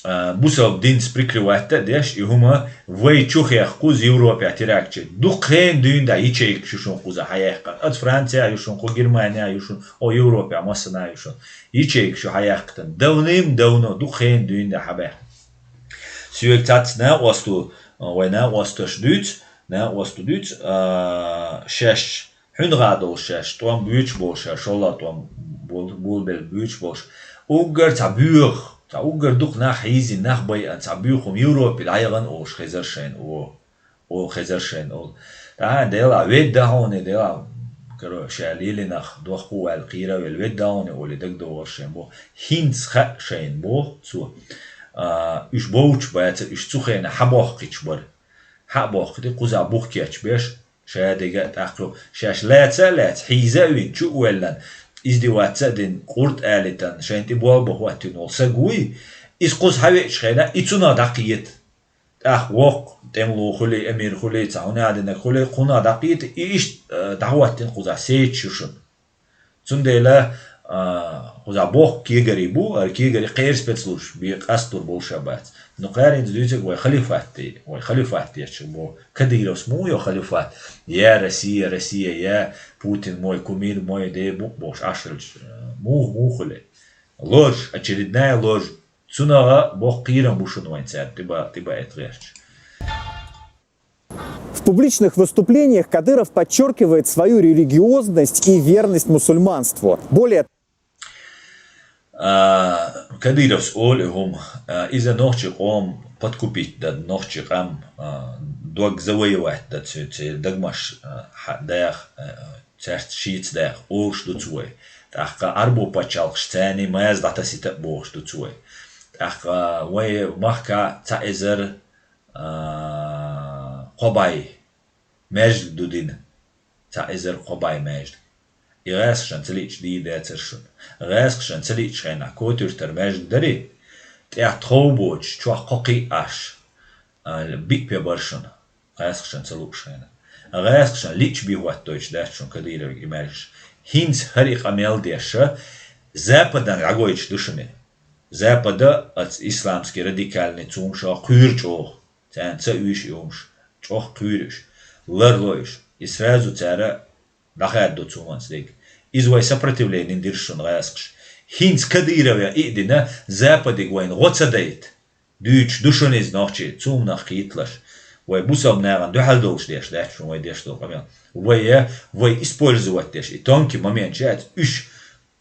а, бусалба динца прикрывать а деш, и хӀума вай чу хех кхуза Европе теракчи. Дукха хен дуьйна да ячейкаш ю шун кхуза хьаяьккхина. Ат Франция ю шун, кху Германия ю шун, о Европе массана ю шун. Ячейкаш ю хьаяьккхина. Давным-давно, дукха хен дуьйна да хьабаьхна. Соьга цац накъосту, а, вай накъостош дуьйц, накъосту дуьйц, а, шаьш Хьуьнагӏа долуш шаьш, тӀом буьйцуш болуш шаьш, шолла тӀом бул-, булбелла буьйцуш болуш. Уггар цхьа боьха, цхьа уггар дукха нах хьийзина, нах байъа, цхьа боьха хӀума Европе дӀаяхана олуш хезар шайна о, о хезар шайна олу. ТӀаьхьа дела, ведда хьуна, дела, короче, ша лелинах дохку ваьлла, кхийра а велла, ведда хьуна олий дагадогӀуш шайна бо. ХӀинца хаьа шайна бо цо. А, уьш бовчу бацара, уьш цу хенахь хьабохкуьйтуш бара. Хьа а бохкуьйтий, кхузахь бух кечбеш, Ша дерг а тӀаккха ю. Шаьш лаьца а лаьца, хьийза а вина, чу а воьллина, издеваться а дина, къурд алийтина, шайна тӀе болх бан хӀоттийна волу саг вуй, иза кхуза хьавеъчу хенахь, и цунах дӀакхета. ТӀаккха воккха тӀемло хуьлий, эмир хуьлий, цхьа хӀунадинаг хуьлий, кхунах дӀакхета, и иштта, э, дӀахӀоттина кхузахь сеташ ю шуна. Цундела, а, кхузахь боккха кегари бу, ара кегари кхера спецслужбаш бе къастор болуш а бац. Ну, кхаьринца дуьйцург вай халифат де, вай халифат дечу бу. Кадыровс муха йо халифат? Я Россия, Россия, я Путин мой кумир, мой де бу бохуш Ӏаш хилча, э, муха, муха хуьлу? Ложь, очередная ложь. Цунах боккха кхерам бу шуна вайн цаьрга тӀе ба-, тӀе баийта гӀерташ. В публичных выступлениях Кадыров подчеркивает свою религиозность и верность мусульманству. Более А, Кадыровс олу и хӀума, а, иза нохчийн къоман подкупить дан, нохчийн къам, а, дог завоевать дан цу-, церан дагамаш, а, хьа-, даха, а, цаьрца шеца даха олуш ду цо вай. ТӀаккха Ӏарбо пачхьалкхаш царний маза дӀатасийта а бохуш ду цо вай. ТӀаккха вай махкахь цхьа эзар, а, кхо бӀе маьждиг ду дина, цхьа эзар кхо бӀе маьждиг. И гӀаскхашна ца лиъча дийр дацара шуна. ГӀаскхашна ца лиъчу хенахь Котуьртара маьждиг дарий, тӀехь тхов боцуш, чохь кхо кхиъ Ӏаш, а, биъ пе бара шуна, гӀаскхашна ца лууш хенахь. ГӀаскхашна лиъча бен хӀоттойтуш дац шуна Кадыровга и маьждигаш. ХӀинца хӀара и къамел деш, Западана дӀагойтуш ду шуна и. Запада, оцу исламский радикальный цунна шо кхуьйру чӀогӀа. Царна ца уьйш и хӀумаш, чӀогӀа кхуьйру уьш, ларло уьш. И сразу цара дӀахаьдда цу хӀуманца дерг. Иза вай сопротивлени дира шуна гӀаскхаша. ХӀинца Кадырове и а дина, Западига вайна гӀо ца дайта дуьйцуш ду шуна иза нохчий, цу хӀуманах кхеталаш. Вай бусалба нахана дуьхьал долуш деш дац шуна вай деш долу къамел. Вай, вай использовать деш, и тонкий момент яц, уьш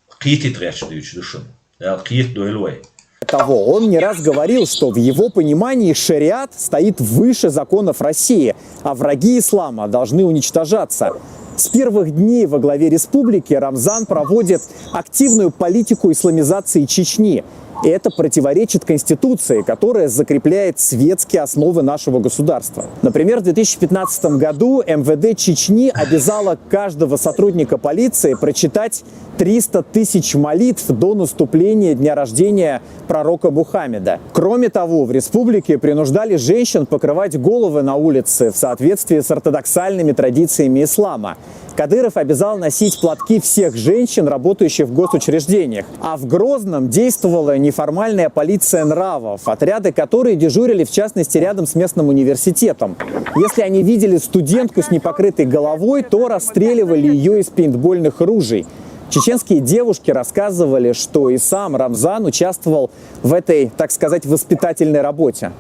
кхетийта гӀерташ дуьйцуш ду шуна. Дала кхетадойла вай. Того, он не раз говорил, что в его понимании шариат стоит выше законов России, а враги ислама должны уничтожаться. С первых дней во главе республики Рамзан проводит активную политику исламизации Чечни. И это противоречит Конституции, которая закрепляет светские основы нашего государства. Например, в две тысячи пятнадцатом году МВД Чечни обязало каждого сотрудника полиции прочитать триста тысяч молитв до наступления дня рождения пророка Мухаммеда. Кроме того, в республике принуждали женщин покрывать головы на улице в соответствии с ортодоксальными традициями ислама. Кадыров обязал носить платки всех женщин, работающих в госучреждениях. А в Грозном действовала неформальная полиция нравов, отряды которой дежурили, в частности, рядом с местным университетом. Если они видели студентку с непокрытой головой, то расстреливали ее из пейнтбольных ружей. Чеченские девушки рассказывали, что и сам Рамзан участвовал в этой, так сказать, воспитательной работе.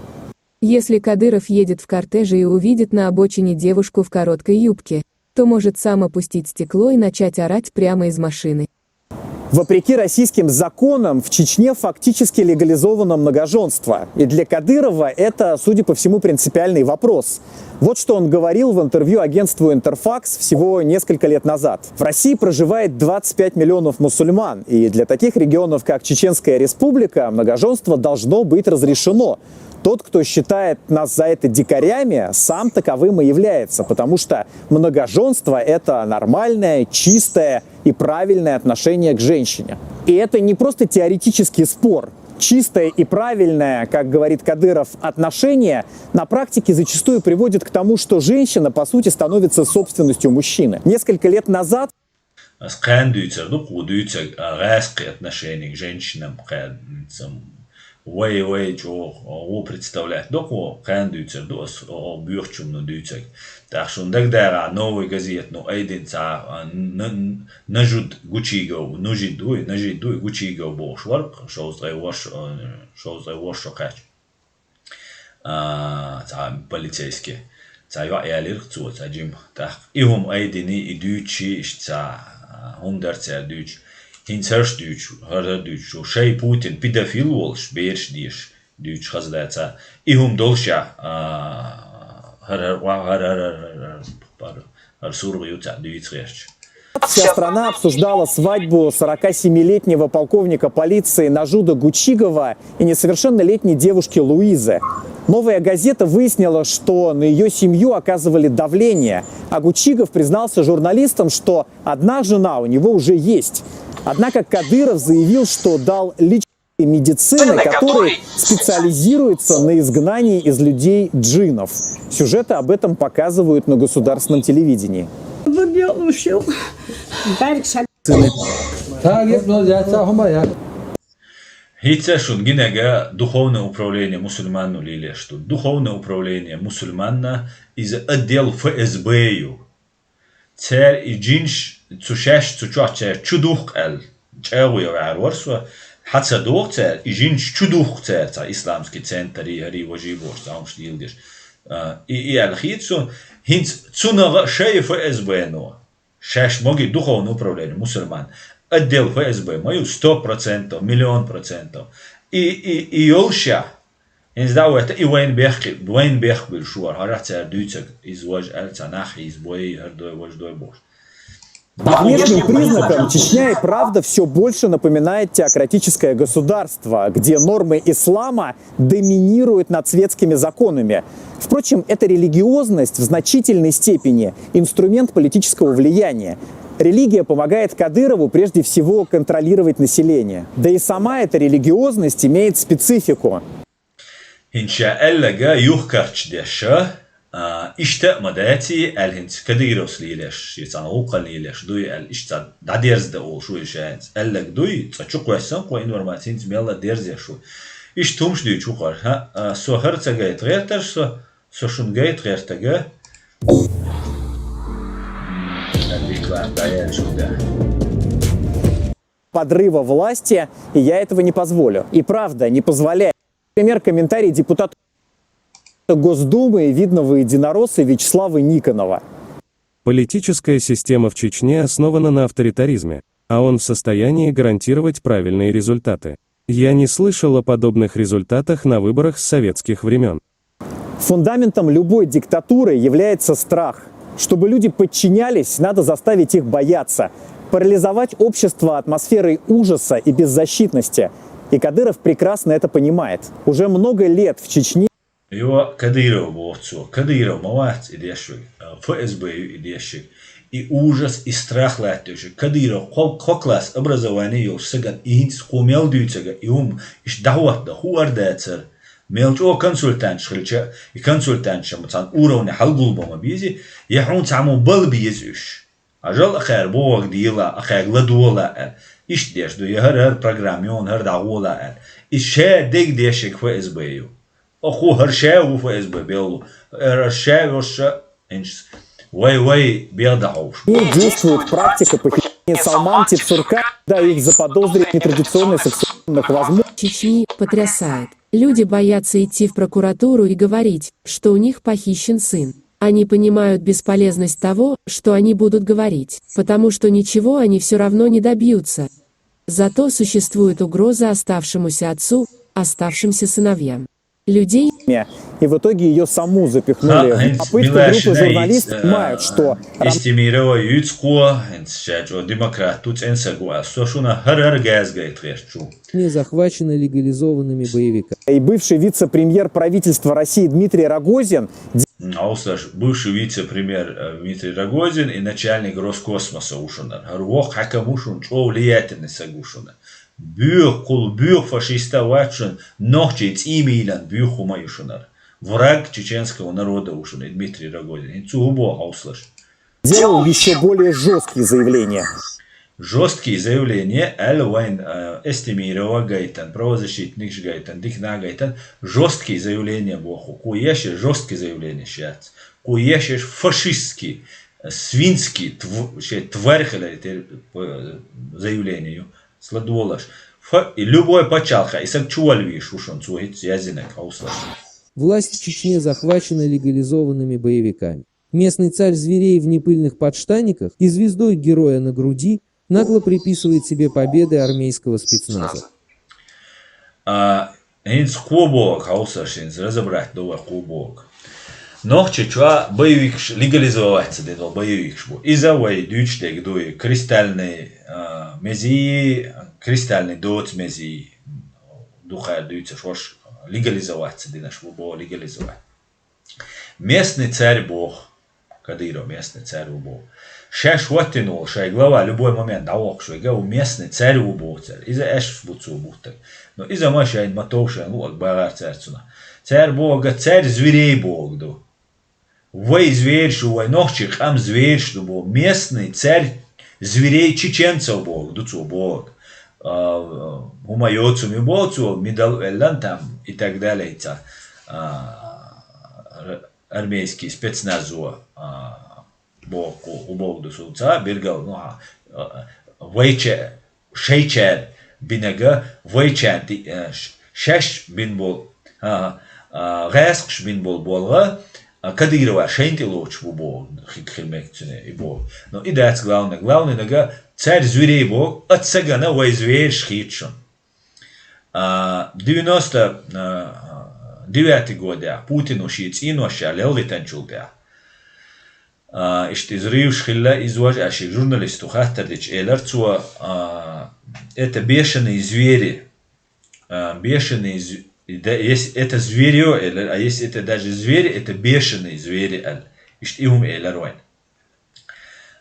Если Кадыров едет в кортеже и увидит на обочине девушку в короткой юбке, то может сам опустить стекло и начать орать прямо из машины. Вопреки российским законам, в Чечне фактически легализовано многоженство. И для Кадырова это, судя по всему, принципиальный вопрос. Вот что он говорил в интервью агентству «Интерфакс» всего несколько лет назад. В России проживает двадцать пять миллионов мусульман, и для таких регионов, как Чеченская Республика, многоженство должно быть разрешено. Тот, кто считает нас за это дикарями, сам таковым и является, потому что многоженство — это нормальное, чистое и правильное отношение к женщине. И это не просто теоретический спор. Чистое и правильное, как говорит Кадыров, отношение на практике зачастую приводит к тому, что женщина, по сути, становится собственностью мужчины. Несколько лет назад Ас кхаьна дуьйцар ду кху дуьйцаг, а, гӀаьскхи отношение к женщинам кхаьна. Вай, вай, чӀогӀа, ву представлять ду кху кхаьна дуьйцар ду ас, о, боьхачунна дуьйцаг. ТӀаккха шуна дагадагӀа, «Новая газета», ну, айдина цхьа, а, н-, н-, Нажуд Гучигов, Нужид вуй, Нажид вуй, Гучигов бохуш вара, шовзткъе ворхӀ, а, шовзткъе ворхӀ шо кхаьчча. А, цхьа полицейский. Цхьа йоӀ ялира цо, цхьа жима. ТӀаккха и хӀума айдиний, и дуьйцуш, иштта цхьа, а, хӀума дара цара дуьйцуш. ХӀинца хӀорш дуьйцуш, хӀара, хӀара дуьйцуш. Шай Путин педофил волуш, бераш дезаш дуьйцуш хаза дац. И хӀума долушехь, а, хӀара, хӀара, хӀара, хӀара, хӀара, хӀара, хӀара, хӀара сургӀа ю цхьа дуьйца гӀерташ. Вся страна обсуждала свадьбу сорокасемилетнего полковника полиции Нажуда Гучигова и несовершеннолетней девушки Луизы. «Новая газета» выяснила, что на её семью оказывали давление, а Гучигов признался журналистам, что одна жена у него уже есть. Однако Кадыров заявил, что дал личный медицины, который специализируется на изгнании из людей джиннов. Сюжеты об этом показывают на государственном телевидении. ХӀинца шун гинага духовное управление мусульманну лелеш ду. Духовное управление мусульманна иза отдел ФСБ ю. Цар и джинш цу шаш цу чохь цар чу духк аьлла. ЧӀагӀо я ваьхьар вара со. Хьаца доху цар, и джинш чу духк цар, цхьа исламский центр, и хӀари важи бохуш, цхьа хӀумаш дийла деш. А, и, и аьлла хийца цу, хӀинца цунагӀа шай ФСБ но. Шаьш маги духовное управление мусульман. Отдел ФСБ ма ю сто процентов, миллион процентов. И, и, и йолшехь, хӀинца дӀа а вайта, и вайна бехк, вайна бехк буьллуш вара, хӀара цара дуьйцург, иза важа аьлла, цхьа нах хьийзабой, хӀара дой, важа дой бохуш. По внешним признакам Чечня и правда все больше напоминает теократическое государство, где нормы ислама доминируют над светскими законами. Впрочем, эта религиозность в значительной степени инструмент политического влияния. Религия помогает Кадырову прежде всего контролировать население. Да и сама эта религиозность имеет специфику. ХӀинца ша аьлларг юхакхача деш, а, иштта а ма даций аьлла, хӀинца Кадыровс лелеш, шен цхьана гӀуллакхана лелеш дуй аьлла, иштта цхьа дӀадерзаде олуш ву ша хӀинца аьлларг дуй, цкъа чукхоьссина кхо информаци хӀинца мелла а дерзош ву. Иштта хӀумаш дуьйцуш ву хӀара, хӀа, а, со хӀара ца гайта гӀерташ, со, со шуна гайта гӀертарг. Реклама дӀаяьлла шу да. Подрыва власти, и я этого не позволю. И правда, не позволяю. Например, комментарий депутата Госдумы и видного единоросса Вячеслава Никонова. Политическая система в Чечне основана на авторитаризме, а он в состоянии гарантировать правильные результаты. Я не слышал о подобных результатах на выборах с советских времен. Фундаментом любой диктатуры является страх. Чтобы люди подчинялись, надо заставить их бояться. Парализовать общество атмосферой ужаса и беззащитности. И Кадыров прекрасно это понимает. Уже много лет в Чечне Йо, Кадыров боху цо. Кадыров ма вац и деш верг. ФСБ ю и деш верг. И ужас, и страх латтош верг. Кадыров кхо, кхо класс образование йолуш сагана и хӀинца кхо мел дуьйцург, и хӀума иштта дӀахӀоттадо хуур дацара. Мел чӀогӀа консультанташ хилча, и консультанташ-м цхьана уровне хьалгулбан ма безий, я хьуна цхьаммо бала беза уьш. Хьажал, акхаьра бохург дела, акхаьрга ладогӀала аьлла. Иштта деш ду, я хӀара, хӀара программа йона, хӀара дӀагӀола аьлла. Иза ша дерг деш верг ФСБ ю. Оха хӀара ша ву ФСБ беллу. ХӀара ша йолуш а, хӀинца вай, вай бегӀ дӀахьовш. Действует практика похищения Салман Тепсурка, да, их заподозрили в нетрадиционной сексуальных возможностях. Чечни потрясает. Люди боятся идти в прокуратуру и говорить, что у них похищен сын. Они понимают бесполезность того, что они будут говорить, потому что ничего они все равно не добьются. Зато существует угроза оставшемуся отцу, оставшимся сыновьям. Людей И в итоге ее саму запихнули. Ха, В хӀинца попытке мила группы шина йийца, журналистов э, понимают, что Истемирова юьцу кхо, хӀинца ша чӀогӀа демократ ву, цӀена саг ву аьлла. Со шуна хӀара-хӀара газ гайта гӀерташ ву. Чечне захвачена легализованными боевиками. И бывший вице-премьер правительства России Дмитрий Рогозин М, Хьовсалаш, бывший вице-премьер, э, Дмитрий Рогозин и начальник Роскосмоса ву шуна. ХӀара воккха хьаькам ву шуна, чӀогӀа влиятельный саг ву шуна. Боьха, кхул боьха фашист а вац шуна, нохчий цӀий мийлан боьха хӀума ю шуна. Враг чеченского народа ву шуна и Дмитрий Рогозин. ХӀинца цо хӀун боху, хьовсалаш? Делал еще более жесткие заявления. Жесткие заявления аьлла вайн, э, Эстемирова гайтан, правозащитникаш гайтан, дикна гайтан, жесткие заявления боху. Кхо еш жесткие заявления яц. Кхо еш фашистский, э, свинский, тв-, шен тварь хилар, э, заявление ю. Сладолаш. Фа-, и любой пачхьалкха, и саг чувалвийш ву шуна, цо хӀинца яздинарг, хьовсалаш. Власть в Чечне захвачена легализованными боевиками. Местный царь зверей в непыльных подштаниках и звездой героя на груди нагло приписывает себе победы армейского спецназа. А, хӀинца кхо боху, хьовсалаш, хӀинца разобрать до вай кхо боху. Нохчийчохь боевикаш легализовать ца дина боевикаш бу. Иза вай дуьйцуш дерг дуй, кристальный, а, мезий, кристальный доцу мезий. Дукха дуьйцуш, хӀорш легализовать ца динаш бу, бо легализовать. Местный царь боху, Кадыров местный царь ву боху. Шаьш хӀоттийна волу шайн глава любой момент дӀавоккхуш верг ву, местный цаьрга ву боху цара. Иза аьшпаш бу цо буттарг. Но иза ма шайна ма товшийна луъург бахара цара цунах. Цара бохург цаьрга зверей бохург ду. Вай зверш ю, вай нохчий къам зверш ду боху. Местный цаьрга зверей чеченцев бохург ду цо бохург. А, хӀума йоцу ми боху цо, ми дала веллан там и так далее ца. А, р-, армейский спецназо, а, боху, хӀу боху ду суна ца, биргал, ну, а, а, вайча, шайчара бинага, вайчарна тӀе, а, ш-, шаьш бин болу, а, а, гӀаьскхаш бин болу болга, а, Кадырова шайна тӀе лоцуш бу боху, хи-, хир мега цуьнан и боху. Но и дац главный. Главныйнага цаьрга зверей боху, ат сагана вай зверш хийцу шуна. А, девяносто, а, девятый годехь Путину шен цӀенош ша лелгӀитанчул тӀаьхьа. А, иштта иза ривш хилла, иза важа аьшшиг журналисту хаттар дича элар цо, а, это бешеные звери. А, бешеные зв-, и да, если это зверьё, элар, а если это даже звери, это бешеные звери, аьлла. Иштта и хӀума элар вайн.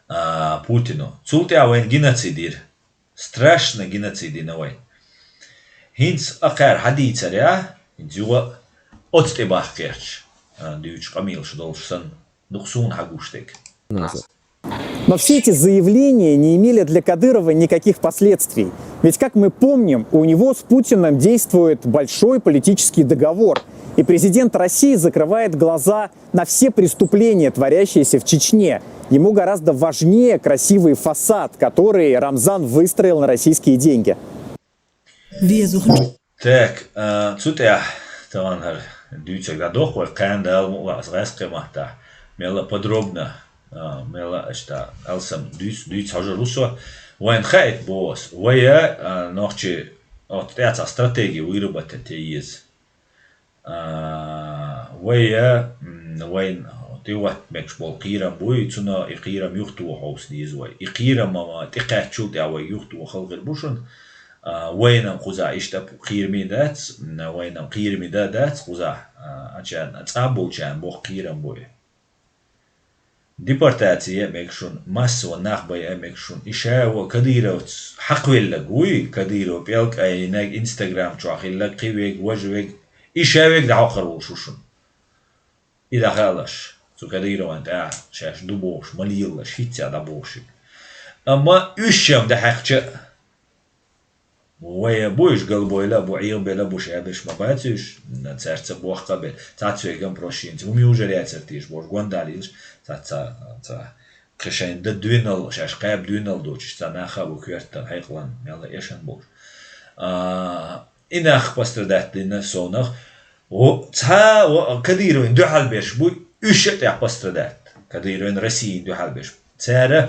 А, Путину. Цул тӀаьхьа вайн геноцид йира. Страшно геноцид йина вай. ХӀинца акхар хьадийцарехь, хӀинца юха оцу тӀе бахкхерча, а, дуьйцу къамелаш долуш санна, дукха суна хьагуш дерг. Но все эти заявления не имели для Кадырова никаких последствий. Ведь, как мы помним, у него с Путиным действует большой политический договор. И президент России закрывает глаза на все преступления, творящиеся в Чечне. Ему гораздо важнее красивый фасад, который Рамзан выстроил на российские деньги. Так, а, цу тӀехь тахана хӀара дуьйцург дӀадоху вай, кхана Дала мукъ лахь, аса гӀаьскхи маттахь, мелла подробно, а, мелла аша алсам дуьйц-, дуьйца хьожур ву со. Вайна хаийта боху аса, вай, а, нохчий, оцу тӀехь цхьа стратеги выработать е еза. А, вай, м, вайн тӀехӀотта мегаш болу кхерам буй, цунах и кхерам юхатоха хьовса деза вай. И кхерам ма тӀекхаьччул тӀаьхьа вай юхатоха хала хир бу шуна. А, вайна кхузахь иштта кхераме дац, м, вайна кхераме дан дац кхузахь, а, ачарна, цӀа болчарна боккха кхерам буй. Депортация е а мега шуна, массо а нах бай а мега шуна. И ша а ву Кадыровца хьакхвеллаг вуй, Кадыров пӀелг айинаг, Instagram чохь хиллаг, кхин вег, важа вег. И ша вег дӀахьокхур волуш ву шуна. И дӀахаалаш, цу Кадырован тӀехь шаьш ду бохуш, ма лелалаш, хӀинцца дӀабохушиг. Амма уьш шем дӀахьаькхча а, вай а бу уьш галбойла а бу, Ӏехабелла а бу, шаберш ма бац уьш, цаьрца бохка а бен. Цхьацца веган прощинца, хӀума южар яцар тийша бохуш, гондал йилаш, цхьацца, цхьа, кхин шайн дан доьналла, шаьш кхаба доьналла доцуш, цхьа нах а бу коьртан, хьекъалан, мелла эшан болуш. А, и нах пострадать дина совнах, во, цхьа, во, Кадыровн дуьхьал берш бу, уьш а тӀехь пострадать. Кадыровн Россиян дуьхьал берш. Цара,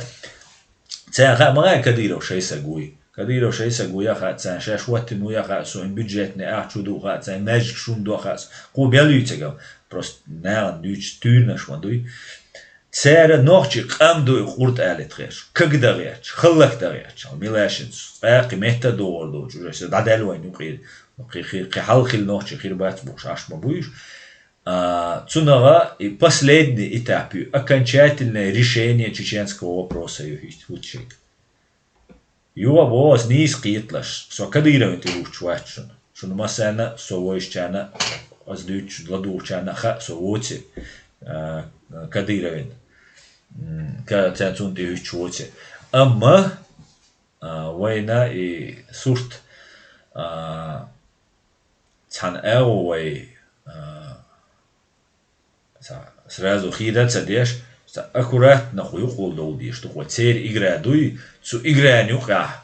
цара хаа ма гӀай Кадыров шай саг вуй. Кадыров шай саг вуй а хаьа царна, шаьш хӀоттина вуй а хаьа, со и бюджетный ахча ду хаьа царна, маьждиг шун до хаьа со. Кху бел юьйцург, просто нахана дуьйцуш туьйранаш ма дуй. Цара нохчий къам ду и къурт алийта гӀерташ, каг дан гӀерташ, хӀаллак дан гӀерташ. Милашинца, цкъа кхин метта догӀур доцуш, уже со дӀадаьлла вайн юкъера. Кхин, кхин, кхин хьал хилла нохчий хир бац бохуш, Ӏаш ма буй уьш. А, цунах и последний этап ю, окончательное решение чеченского вопроса ю хӀуьттуш. Юха боху аса нийса кхеталаш, со Кадыровн тӀе хӀуьттуш вац шуна. Шуна массарна а, со вайшичарна а, аса дуьйцуш ладугӀучарна а хаьа, со воци, а, Кадыровн, м, ка-, царна цунна тӀе хӀуьттуш воци. Амма, а, вайна и сурт, а, цхьана агӀо вай, а, Ца-, сразу хийда ца деш, ца аккуратно хӀу юкъал довла деш ду-кх вай. Церан игра дуй, цу игран юкъахь,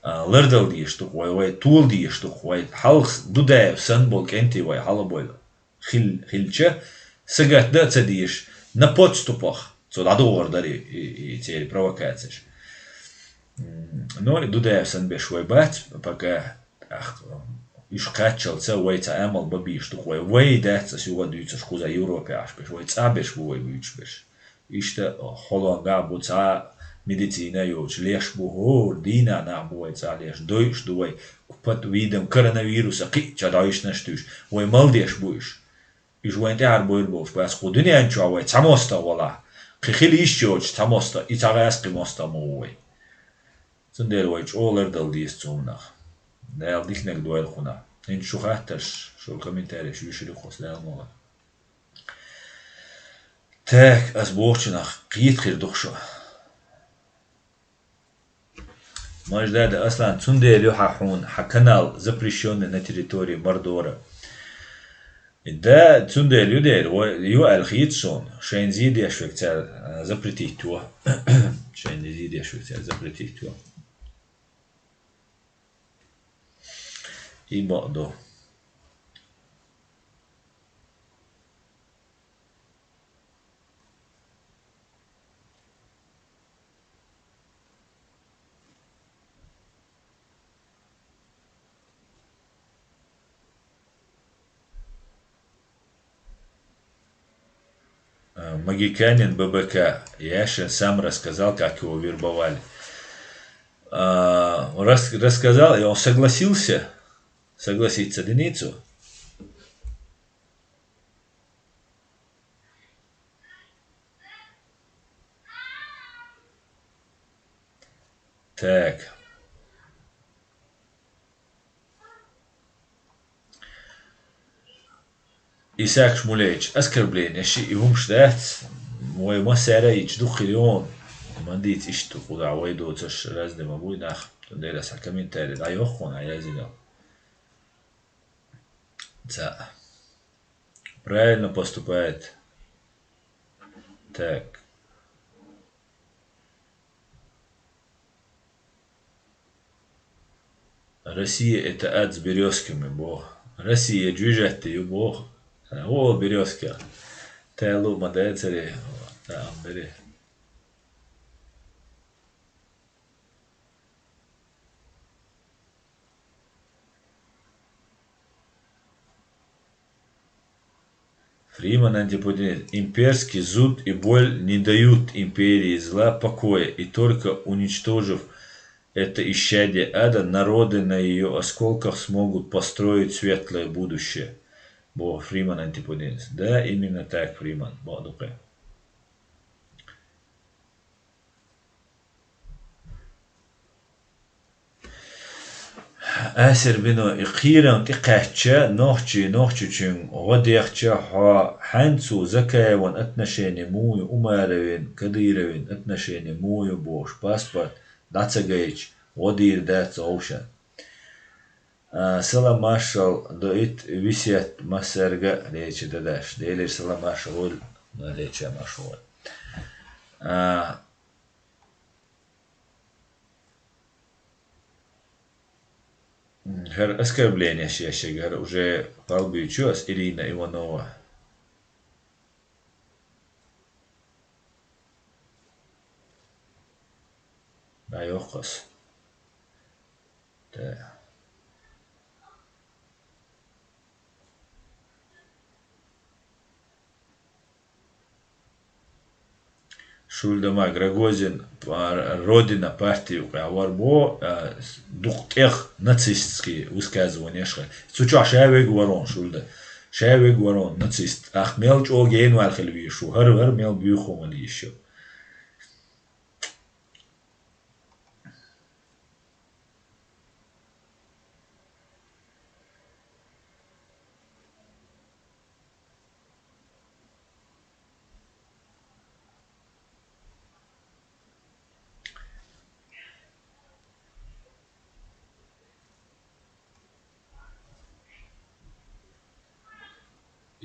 а, лардала деш ду-кх вай, вай тола деш ду-кх вай. Хьалха Дудаев санна болу кӀентий вай хьалабойла хил-, хилча, сагатдан а ца деш, на подступах цо дӀадохур дара и, и, и церан провокацеш. М, но и Дудаев санна беш вай бац, пока ТӀаккха уьш кхаччалца вай цхьа амал бан бийш ду-кх вай. Вай дац аса юха дуьйцуш кхуза Европе Ӏаш берш. Вай цӀа берш бу вай буьйцуш берш. Иштта хьолангахь бу цхьа медицина йоцуш, леш бу хӀора дийнахь нах бу вай цӀа леш. Дойуш ду вай. Под видом коронавируса кхин а ча дӀойшнаш туьйш. Вай мал деш бу уьш. Уьш вайн тӀаьхьара бойр болуш бац. Кху дуьнен чохь вай цхьа мостагӀа валахь, Кхы хила йиш йоцуш цхьа мостагӀа, и цхьа гӀаьскхи мостагӀа ма ву вай. Цундела вай чӀогӀа лардала деза цу хӀуманах. Дала диканиг дойла кхунах. ХӀинца шун хаттарш, шун комментареш вуьшур ю-кх оцу Дала мукъалахь. Так, ас бохучунах кхета хир ду-кх шу. Маждада Аслан, цундела ю хьан хьуна, хьан канал запрещённый на территории Мордора. Да, цундела ю дера, ва-, ю аьлла хета суна. Шайна зе деш верг цара, а, запретить во. Шайна зе деш верг цара запретить во. И бакъ ду. А, Магиканин Б Б К. Яшин сам рассказал, как его вербовали. А, рас-, рассказал, и он согласился. Согласиться динийцу. Так. Исаак Шмулевич, оскорбление, ши и хӀумаш дац, вай массара а ича дукха хир ю хьуна. Ма дийца иштта, кхузахь вай доцурш разный ма буй нах. Цундела аса комментарий дӀайоху хьуна, язйина. Ца. Правильно поступает. Так. Россия — это ад с берёзками, боху. Россия жуьжатта ю, боху. О, берёзка. Тайлу ма дацаре, таам бере. Фриман антипутинист. Имперский зуд и боль не дают империи зла покоя, и только уничтожив это исчадие ада, народы на её осколках смогут построить светлое будущее. Бо Фриман антипутинист. Да, именно так, Фриман. Бо дукхе. Асер бино и кхийран тӀекхаьчча, нохчий нохчучуьнга гӀо дехча, хьо хьаьнцу Закаеван отношение муй, Умаровин, Кадыровин отношение муй бохуш, паспорт дӀа ца гайча, гӀо дийр дац вовшан. А, салам маршал доит висет массарга лечи дадаш. Делир салам маршал воль, леча маршал воль. А, ХӀара оскорбление шешшигара уже палбуьйчу ас Ирина Иванова. Да, йохкас. Да. Шулда ма Рогозин, а, Родина партия юкъа вар бо, а, дукха тӀех нацистский высказываниеш хар. Цу чохь ша вега варон Шулда. Ша вега варон нацист. Ах мел чӀогӀа генвал хила вийш ву. ХӀара, хӀара мел буьйху ма дийш ю.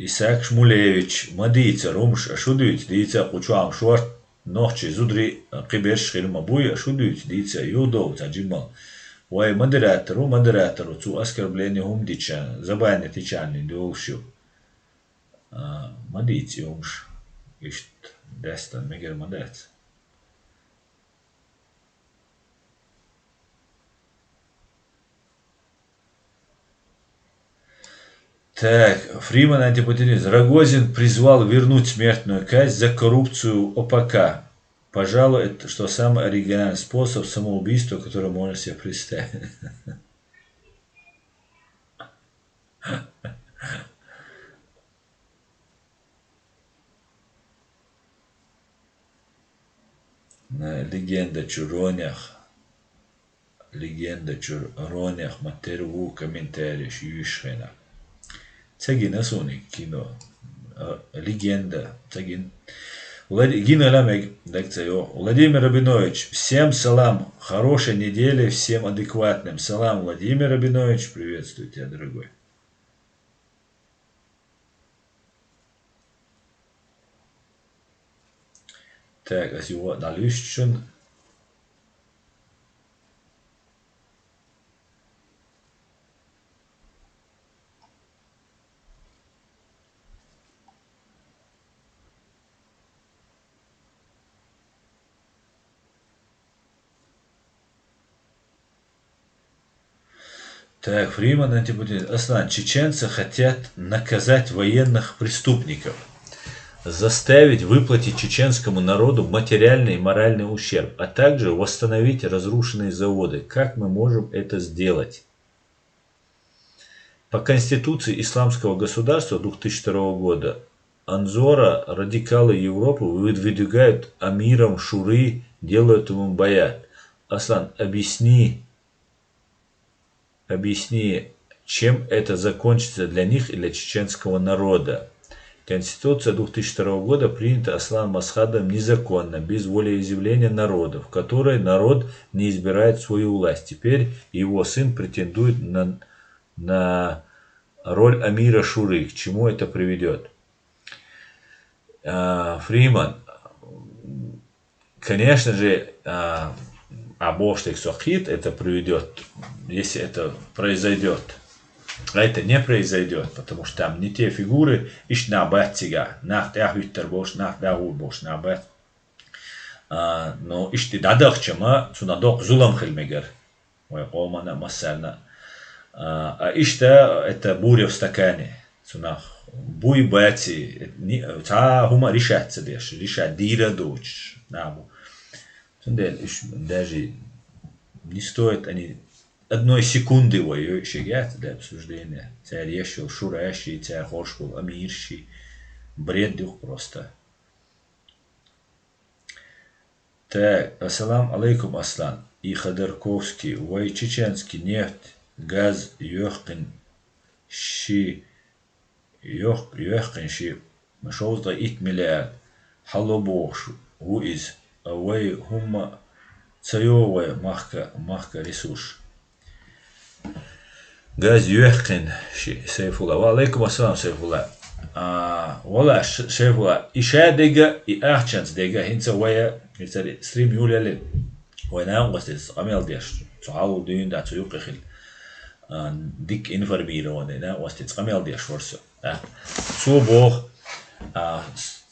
Исаак Шмулевич, ма дийцар хӀумаш, аша шу дуьйцу дийца кху чохь шорта нохчий зударий, кхиберш хир ма буй, аша шу дуьйцу дийца юхадовла цхьа жимма. Вай модератор ву, модератор ву, цу оскорбление хӀума дича, забанить дича йолуш ю. А, ма дийца и хӀумаш. Иштта дастан мегар ма дац. Так, Фриман антипутинист. Рогозин призвал вернуть смертную казнь за коррупцию О П К. Пожалуй, это что самый оригинальный способ самоубийства, который можно себе представить. Легенда чуьра ронех. Легенда чуьра ронех ма тера ву комментарийш юьйш хьайна. Ца гина суна кино. А, легенда. Ца гин. Влад-, гина ла мег, даг ца йо. Владимир Рабинович, всем салам. Хорошей недели всем адекватным. Салам, Владимир Рабинович. Приветствую тебя, дорогой. Так, ас юха дӀалуьйсучун. Так, Фриман, антипутин. Аслан, чеченцы хотят наказать военных преступников, заставить выплатить чеченскому народу материальный и моральный ущерб, а также восстановить разрушенные заводы. Как мы можем это сделать? По Конституции Исламского государства две тысячи второго года Анзора радикалы Европы выдвигают амиром шуры, делают ему баят. Аслан, объясни, объясни, чем это закончится для них и для чеченского народа. Конституция две тысячи второго года принята Асланом Масхадовым незаконно, без волеизъявления народа, в которой народ не избирает свою власть. Теперь его сын претендует на, на роль амира шуры. К чему это приведет? А, Фриман, конечно же, а, а бошек со хит это приведет, если это произойдет. А это не произойдет, потому что там не те фигуры, ишт набат цига, нах тяхвиттер бош, нах дагур бош набат. А, но ишти дадахчама, цуна док зулам хил мегар. Вай къомана массарна. А, а ишта это буря в стакане. Цунах буй баци, ни-, ца хӀума решать ца деш, решать дийра доч, набу. Цундел иш даже не стоит они одной секунды вай шегят для обсуждения. Цар ешил шураши, цар хоршбул амирши. Бред дух просто. Так, ассалам алейкум, Аслан и Ходорковский. Вай чеченский нефть, газ йохкин ши, йох-, йохкин ши, шовзткъа итт миллиард. Хьало бохуш ву из. А вай хӀумма ца йо вай махка, махка ресурс. Газ йохкин ши, Сайфулла. Ва алейкум ассалам, Сайфулла. А, вала, Ш-, Сайфулла, и ша дега, и ахчанц дега, хӀинца вая, хӀинца стрим юлели, вай нагӀ гостец къамел деш, цу хьалул дуьйна да, цу юкъе хил. А, дик информированный, нагӀ гостец къамел деш вар со. А, цо бох, а, с-,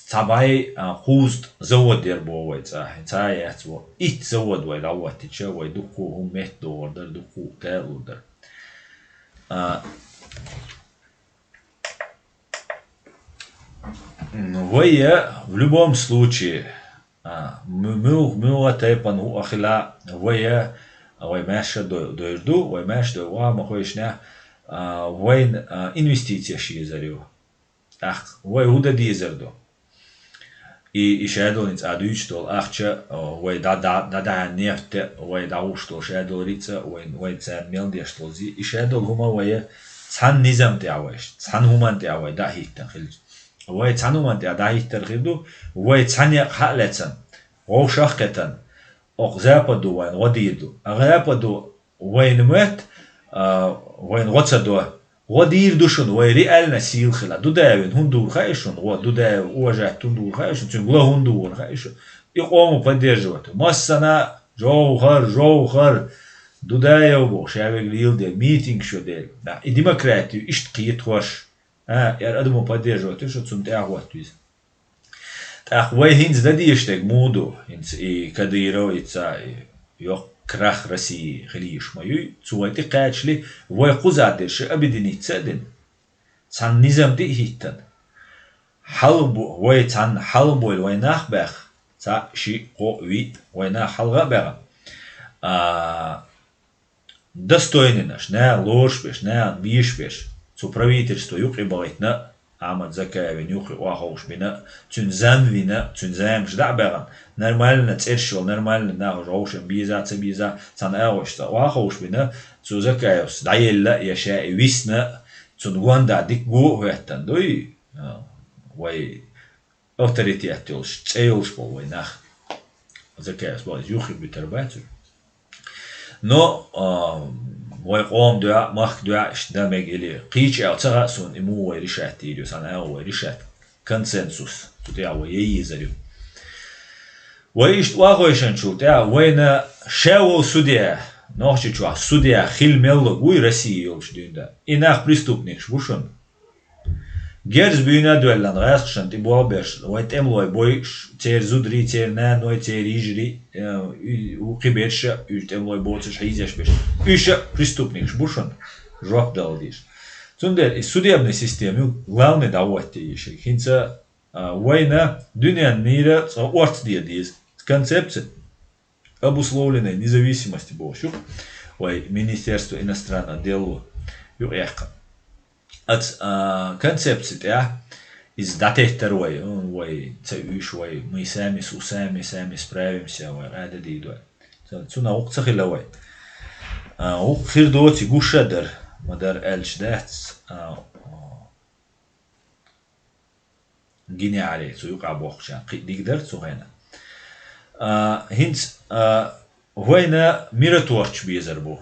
ца бай, а, кхузт завод дер бо вай цӀа, ца яц во. Итт завод вай лавваттича, вай дукху хӀум мет догӀар дар, дукху кхелу дар. А, м, вай, э, в любом случае, а, м-, муьлх-, муьлха тайпан ву ахила, вай, э, вай маьрша дой-, дойр ду, вай маьрша дой ва ма хойшна, а, вайн, а, инвестиция ши езар ю. ТӀаккха вай хӀу дан дезар ду? И, и шадолин цӀа дуьйцуш долу ахча, а, вай дӀа-, дӀа-, дӀадахьа нефть, вай дӀагӀуш долу шадолу рицкъа, вай, вай царна мел деш долу зи. И шадолу хӀума вай цхьана низам тӀехь вайш, цхьана хӀуманна тӀехь вай дӀа а хӀиттина хилча. Вай цхьана хӀуманна тӀехь дӀахӀиттар хир ду, вай цхьана якъа хьа а лаьцна, вовшах а кхетан, окху западу вайн гӀо дийр ду. А западу вайн моьт, а, вайн гӀо ца до. ГӀо дийр ду шуна, вай реально сийла хила. Дудаевин хӀун дур хаьа шуна? ГӀо Дудаев уважать хӀун дур хаьа шуна? Цуьнга ла хӀун дур хаьа шуна? И къомо поддерживать. Массана жовхар, жовхар, Дудаев боху, ша вегла йийла дела, митинг шо дела. Да, и демократию иштта кхетахош. А, яра адамо поддерживать ю шу, цунна тӀаьхьа хӀотта виза. ТӀаккха вай хӀинца дан дезаш дерг муха ду? ХӀинца и Кадыров, и ца, и йоккха крах России хила йиш ма юй. Цу вай тӀе кхачали, вай кхуза дерш объединиться а дина. Цхьана низам тӀе а хӀиттина. Хьалха бу-, вай цхьана хьалха бойла вай нах баьхна. Цхьаъ, шиъ, кхоъ, виъ вай нах хьалха а баьхна. А, достойнинаш, наха лоруш беш, нахана беш беш, цу правительство юкъе бахийтина, Ахьмад Закаевна юххе охьаховшабина, цуьнан зам вина, цуьнан заманаш дӀа а баьхна, нормально цӀераш йолу, нормально нахаша ховшам беза, ца беза, цхьана агӀошца охьаховшабина, цу Закаевс дӀаелла я ша и висна, цунна гондахь дика го а хӀоьттина дуй, а, вай авторитет йолуш, цӀе йолуш болу вай нах. Закаевс боху, иза юххе буьтур бац уьш. Но, а, вай къоман дуьхьа, махка дуьхьа иштта дан мега или, кхечу аьлла ца хаьа суна, и муха вай решать йийр ю, сан агӀо вай решать. Консенсус. Цу тӀехь вай ян езар ю. Вай иштта охьахевшинчул тӀаьхьа вайна ша волу судья, Нохчийчохь судья хила меллаг вуй Россия йолчу дуьйна. И нах преступникаш бу шуна. Герз буьйна а доьллина гӀаскхашна тӀе болх беш, вайн тӀемалой бойуш, церан зударий, церан наной, церан йижарий, э, и, у кхиберш а, уьш тӀемалой боцуш хьийзеш берш. Уьш а преступникаш бу шуна, жоп дала дезаш. Цундела и судебная система ю главный дӀахӀотта еза. ХӀинца, а, вайна дуьненна мира цкъа орца де деза. Концепция обусловленной независимости бохуш ю, вай Министерство иностранных дело юкъаяьккхина. Оцу, а, концепци тӀехь иза дӀатеттара вай, м, вай ца уьш, вай, мы сами с усами сами справимся, вай, гӀада дийдой. Цу-, цунах вукху ца хила вай. А, вукху хир доций гуш а дара, ма дара аьлча дац, а, гинехьарий, цу юкъахь бохкучарна кхин а дика дара цу хенахь. А, хӀинца, а, вайна миротворцаш безар бу.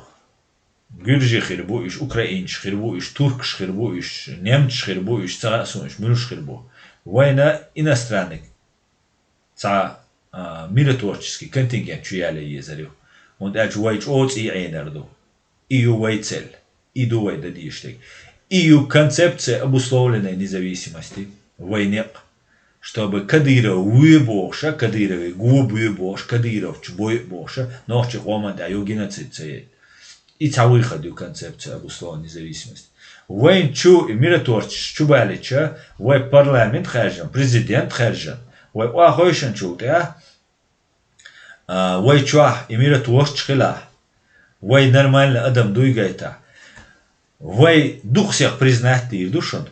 Гуьржий хир бу уьш, украинцаш хир бу уьш, туркаш хир бу уьш, немцаш хир бу уьш, ца хаьа суна уьш муьлш хир бу. Вайна иностранный цхьа, а, миротворческий контингент чу ялае езар ю. ХӀунда аьлча вай чӀогӀа цӀий Ӏийнар ду. И ю вай цель. И ду вай дан дезаш дерг. И ю концепция обусловленной независимости, вай некъ. Чтобы Кадыров вуьй бохуш а, Кадырове го буьй бохуш, кадыровцаш бойу бохуш а, нохчийн къоман тӀехь ю геноцид ца яйта. И цхьа выход ю концепция обусловленной независимости. Вайн чу и миротворцаш чу балийча, вай парламент хаьржина, президент хаьржина, вай охьахевшинчул тӀаьхьа, а, вай чохь и миротворцаш хилахь, вай нормальный адам дуй гайтахь, вай дукха сих признать дийр ду шуна.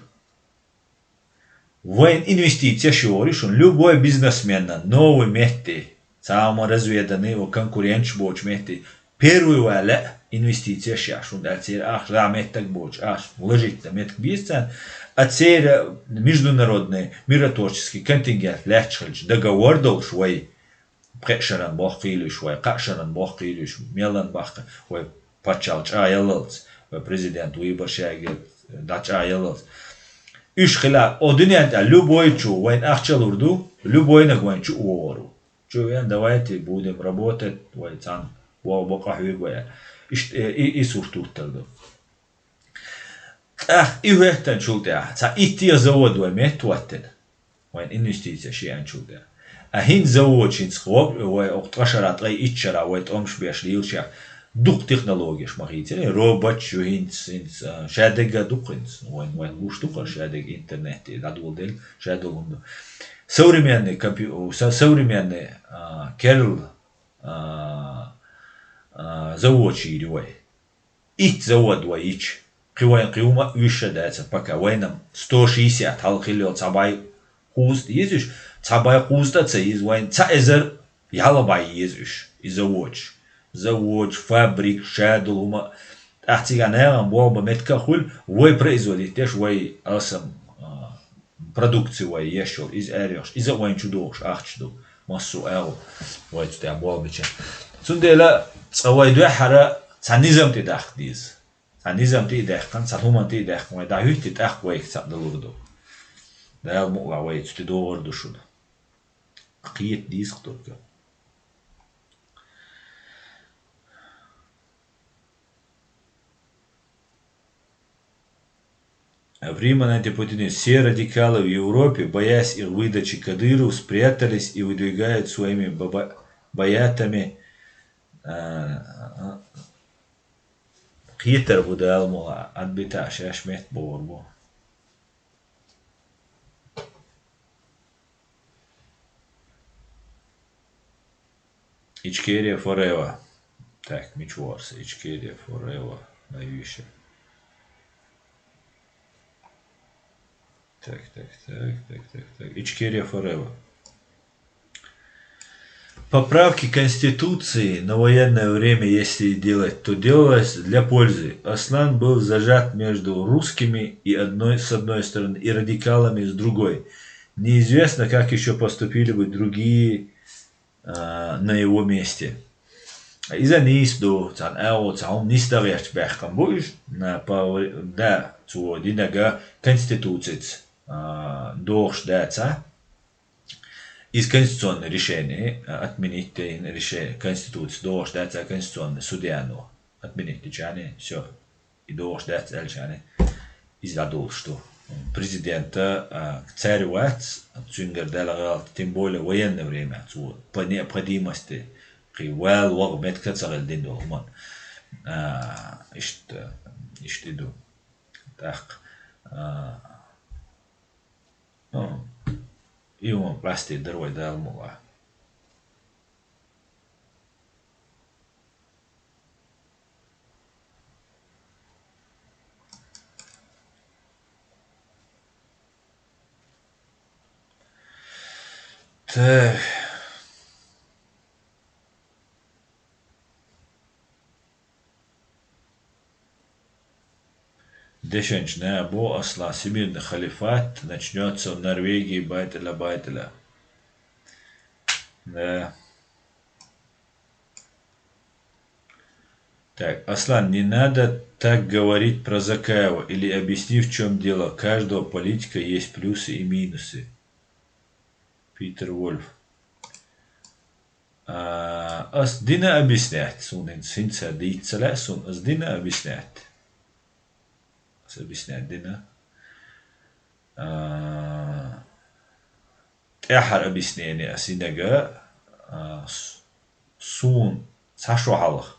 Вайн инвестицеш йогӀур ю шуна. Любой бизнесменна новый метте, цхьа а ма разведанный, вай конкуренташ боцу метте, первый ван лаьа инвестицеш яхь шуна, аьлла церан ахча, а, меттиг боцуш, ахча вложить дан меттиг беза царна, а церан международный миротворческий контингент лаьтташ хилча, договор долуш вай, пхеа шаран бохкийла уьш вай, кхаа шаран бохкийла уьш, мелан баккха вай паччахь чӀагӀъяллалц, вай президент выбораш ягийла дӀачӀагӀъяллалц. Уьш хила, о дуьнен тӀехь любой чу вайн ахча лур ду, любойнаг вайн чу а вогӀур ву. Чу вен, давайте будем работать, вай цхьаьна бо-, бокъа хьоьгу вай. Иштта, э, и, и сурт хӀуттур ду. ТӀаккха и хӀоьттинчул тӀаьхьа, цхьа итт-пхиъ завод вай метта хӀоттина, вайн инвестицеш еанчул тӀаьхьа. А хӀинца заводаш хӀинца вай, вай окху ткъа шарахь, ткъе итт шарахь вай тӀомаш беш лелаш яхь, дукха технологеш ма хийцина, роботаш ю хӀинца, хӀинца, а, шадерг а дукха хӀинца, вайн, вайн гуш ду-кх шадерг интернете, дӀадоладелла, шадолу хӀума ду. Современный компью-, со-, современный, а, керла, а, а, заводаш йийр ю вай. Итт завод вай йича, кхин вайн кхин хӀума а уьш а дацара пока. Вайна сто шестьдесят хьалха хилла йолу цхьа бӀе кхузткъа еза уьш, цхьа бӀе кхузткъа а ца еза, вайна цхьа эзар ялх бӀе еза уьш, и заводаш. Заводаш, фабрикаш, шадолу хӀума а. ТӀаккха цигахь нахана болх бан меттиг а хуьлу, вай производить деш, вай алсам, а, продукци вай еш йолу, иза арайохуш, иза а вайн чу догӀуш ахча ду, массо а агӀо вай цу тӀехь болх бича. Цундела цкъа вай дуьххьара цхьа низам тӀе даккха деза. Цхьа низам тӀе а даьккхина, цхьа хӀуманна тӀе а даьккхина, вай дӀахӀуьттий, тӀаккха вайга цхьаъ далур ду. Дала мукъ лахь, вай цу тӀе догӀур ду шуна. Кхета дийза-кх только. Временно эти пути, все радикалы в Европе, боясь их выдачи Кадырову, спрятались и выдвигают своими баба-, баятами, а, а, кхетар бу Дала мукъ лахь, отбита шаьш метта богӀур бу. Ичкерия Forever. Так, мича ву аса Ичкерия Forever на юьйша. Так, так, так, так, так, так. Ичкерия Forever. Поправки Конституции на военное время, если и делать, то делалось для пользы. Аслан был зажат между русскими и одной, с одной стороны, и радикалами с другой. Неизвестно, как еще поступили бы другие а, на его месте. Иза нийса ду, цхьан агӀо, цхьа хӀума нийса дагӀерча баьккхам бу уж, на, по, да, цо динага Конституцица, а, догӀуш даца. Из конституционное решение, а, отменить тейн решение, Конституция догӀуш даца конституционный судьяно. Отменить дичане, всё. И догӀуш дац аьлча, иза дӀадолуш ду. Президента, а, цаьрга вац, цуьнгара даьлла гӀалат, тем более военное время, цо по необходимости, кхин вала вогӀу метка ца хилла дина долу хӀуманна. А, иштта, иштта и ду. ТӀаккха, а, ну, и хӀума къастийр дара вай Дала мукъалахь. Так. Дешанчу наха боху, Аслан, Всемирный халифат начнётся в Норвегии, байтала, байтала. Да. Так, Аслан, не надо так говорить про Закаева, или объясни, в чём дело. Каждого политика есть плюсы и минусы. Питер Вольф. А, ас дина объяснять, суна хӀинца, хӀинца дийца ца лаьа суна, ас дина объяснять. Ас объяснять дина. А, тӀаьхьара объяснение ас йинарг, а, с-, суна цхьа шо хьалха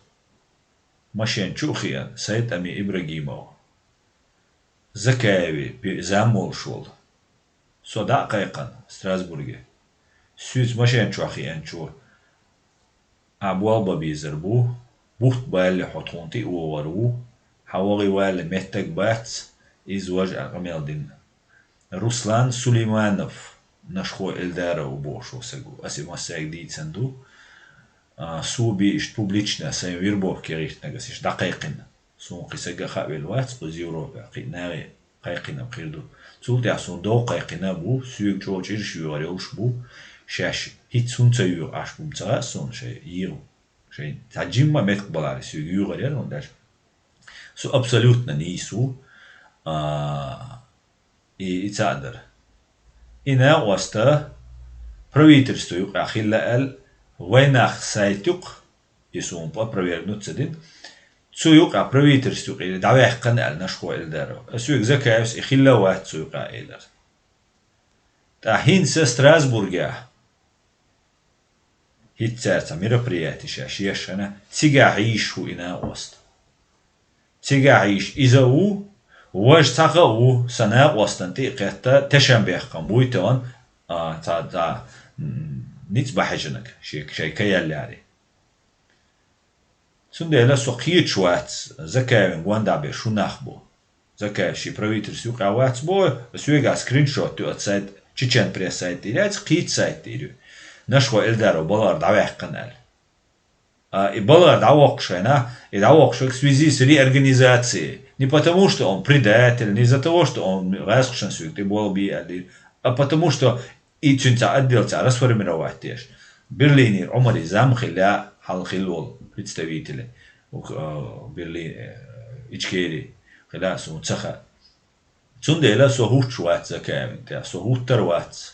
машен чу а хиъна Сайд-Амин Ибрагимов, Закаеве пе-, зам волуш волу. Со дӀа а кхайкхина Страсбурге. Соьца машен чохь хиъначо: «Ахь болх бан безар бу, бутт балале хьо тхуна тӀе а вогӀур ву, хьан вогӀий валале меттиг бац, иза важа», аьлла къамел дина. Руслан Сулейманов, Нашхо Эльдаров бохуш волу стаг ву. Ас и массаьрга дийцина ду. А, со бен иштта публично сайн вербовке гӀиртинарг ас иштта дӀакхайкхина. Суна кхин стаг а хаавелла вац, кхуза Европехь кхин а нахе кхайкхина хир ду. Цул тӀаьхьа суна дов кхайкхина бу, соьга чӀогӀа чӀираш йоьгӀур йолуш бу, шаьш хӀинца хӀунда ца йоьгӀу Ӏаш бу ца хаьа суна шайн йоьгӀу. Шайн цхьа жимма меттиг баларе соьга йоьгӀур яра, хӀунда аьлча со абсолютно нийса ву. А, И, и цхьаъ дара. И накъост правительство юкъахь хилла аьлла, вайнах сайт юкъа, и суна опровергнуть ца дина, цу юкъахь правительство юкъе дӀаваьккхина аьлла Нашхо Эльдаров. Ас соьга Закаевс и хилла вац цу юкъахь элира. ТӀаккха хӀинца Страсбургехь хӀинца цара цхьа мероприяти шаьш еш хьаьна, цигахь йийш ву и накъост. Цигахь йийш иза а ву, важа цхьаъ а ву, сан накъостан тӀе а кхетта, тешам бехкам буй тахана, а, цхьа, цхьа, м, ницкъ бан хьежанаг, шен, шайн каялларе. Цундела со кхеташ вац, Закаевн гондахь бен шу нах бу. Закаев шен правительство юкъахь вац боху, соьгахь скриншот ю оцу сайт, Чечен пресс сайт тӀера яц, кхечу сайт тӀера ю. Нашхо Эльдаров балгӀара дӀаваьккхина аьлла. А, и балгӀара дӀавоккхуш хенахь, и дӀавоккхуш в связи с реорганизацией. Не потому, что он предатель, не из-за того, что он гӀазкхашна соьга тӀе болх бе аьлла, а потому что и цуьнан цхьа отдел цхьа расформировать деш. Берлинера Ӏумари зам хилла, хьал хилла волу представители, ух, а, Берлин, э, Ичкери хилла, суна ца хаьа. Цундела со хӀуттуш вац Закаевн тӀехь, со хӀуттур вац.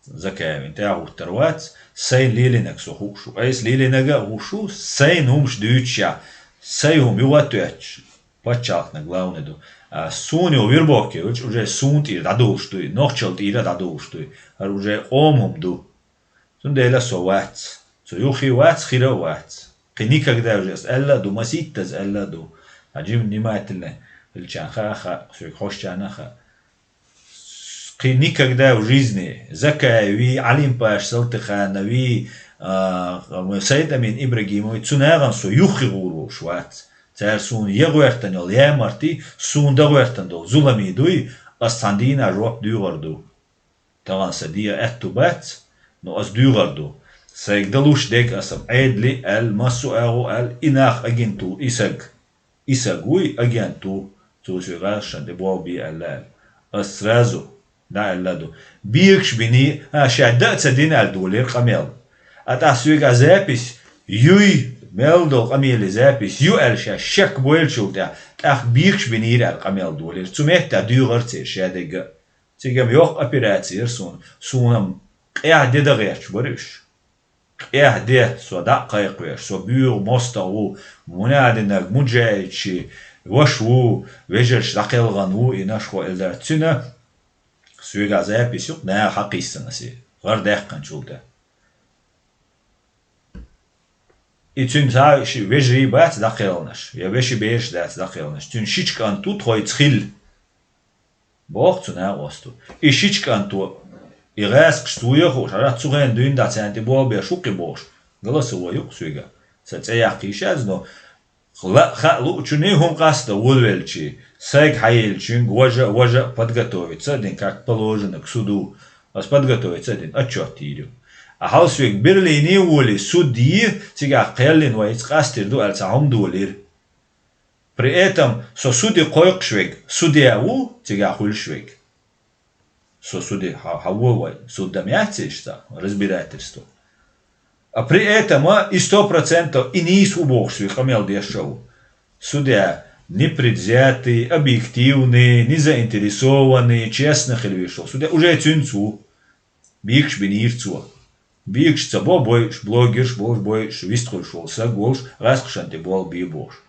Закаевн тӀехь хӀуттур вац, сайн лелийнарг со хууш ву. Айса лелийнарг а хууш ву, сайн хӀумаш дуьйцуш яхь, сайн хӀума юха а тоьттуш, пачхьалкхна главный ду. А суна юха вербовке йолчу уже суна тӀера дӀадолуш дуй, нохчалла тӀера а дӀадолуш дуй. ХӀара уже къоман хӀума ду. Цундела со вац. Со юххе вац, хир а вац. Кхин никогда уже ас аьлла а ду, масийттаза аьлла а ду. Хьан жим внимательно хилчарна хаьа, хаьа, соьга хьошчарна а хаьа. Кхин никогда в жизни Закаеви, Ӏалимпаш Салтыханови, а, Сайд-Амин Ибрагимови, цу нахана со юххе гӀур волуш вац. Цара суна я гӀоьртина йолу ямарти, суна дан гӀоьртина долу зуламий дуй, Ас цхьана дийнахь жоп дуьйгӀар ду. Тахана сан дегӀа аьтту бац, но ас дуьйгӀар ду. Сайга далуш дег аса Ӏедали аьлла, массо а агӀо аьлла, и нах агенту, и саг. И саг вуй, агент ву, цо соьга гӀазкхашна тӀе болх бе аьлла аьлла. Ас сразу дӀааьлла ду. Бегаш биний, а, ша дан а ца дина аьлла долийра къамел. А тӀаккха соьга запись юй, мел долу къамеле запись ю аьлла ша шек бойла чул тӀаьхьа, тӀаккха бегаш бинийра аьлла къамел долийра. Цу метта дуьйгӀар церан ша дегга. Цига-м йоккха операци яра суна. Суна-м къаьхьа де дан гӀерташ бара уьш. Къаьхьа де, со дӀа а кхайкхавеш, со боьха мостагӀа ву, мунадинаг, муджаьхӀид ши, ваша ву, вежарша дӀакхелхина ву и Нашхо Эльдар. Цуьнан соьга запись ю-кх, наха хьакхийсина аса, гӀар даьккхинчул тӀе. И цуьнан цхьа а ши вежарий бац дӀакхелхинарш, я веший бераш дац дӀакхелхинарш. Цуьнан шича кӀант ву тхоьца хилла. Боху цу накъосто. И шича кӀанто, и гӀазкхашца вуй а хууш, хӀара цу хенахь дуьйна дӀа царна тӀе болх беш ву-кх и бохуш, голосовой ю-кх соьга. Сан цӀе яккха йиш яц, но ла-, хаа луучунна хӀума къаста волавелча, сайга хьаеллачуьнга важа а, важа а подготовиться а дина, как положено, к суду. Ас подготовиться а дина, отчет йийр ю. А хьал соьга Берлине а волий, суд йий, цигахь кхел йина вайца къастор ду аьлла цхьа хӀума долийра. При этом со суде кхойкхуш верг судья ву, цигахь хуьлуш верг. Со суде хьа-, хьан ву вай, суд дан яц иштта, разбирательство. А при этом а и сто процентов и нийса ву бохуш соьга къамел деш а ву. Судья непредвзятый, объективный, незаинтересованный, честный хила везаш волу судья уже цуьнца ву. Бегаш бинийра цо. Бегаш ца бо бойуш, блогерш болуш, бойуш, вистхуьлуш волу саг волуш, гӀазкхашна тӀе болх бе бохуш.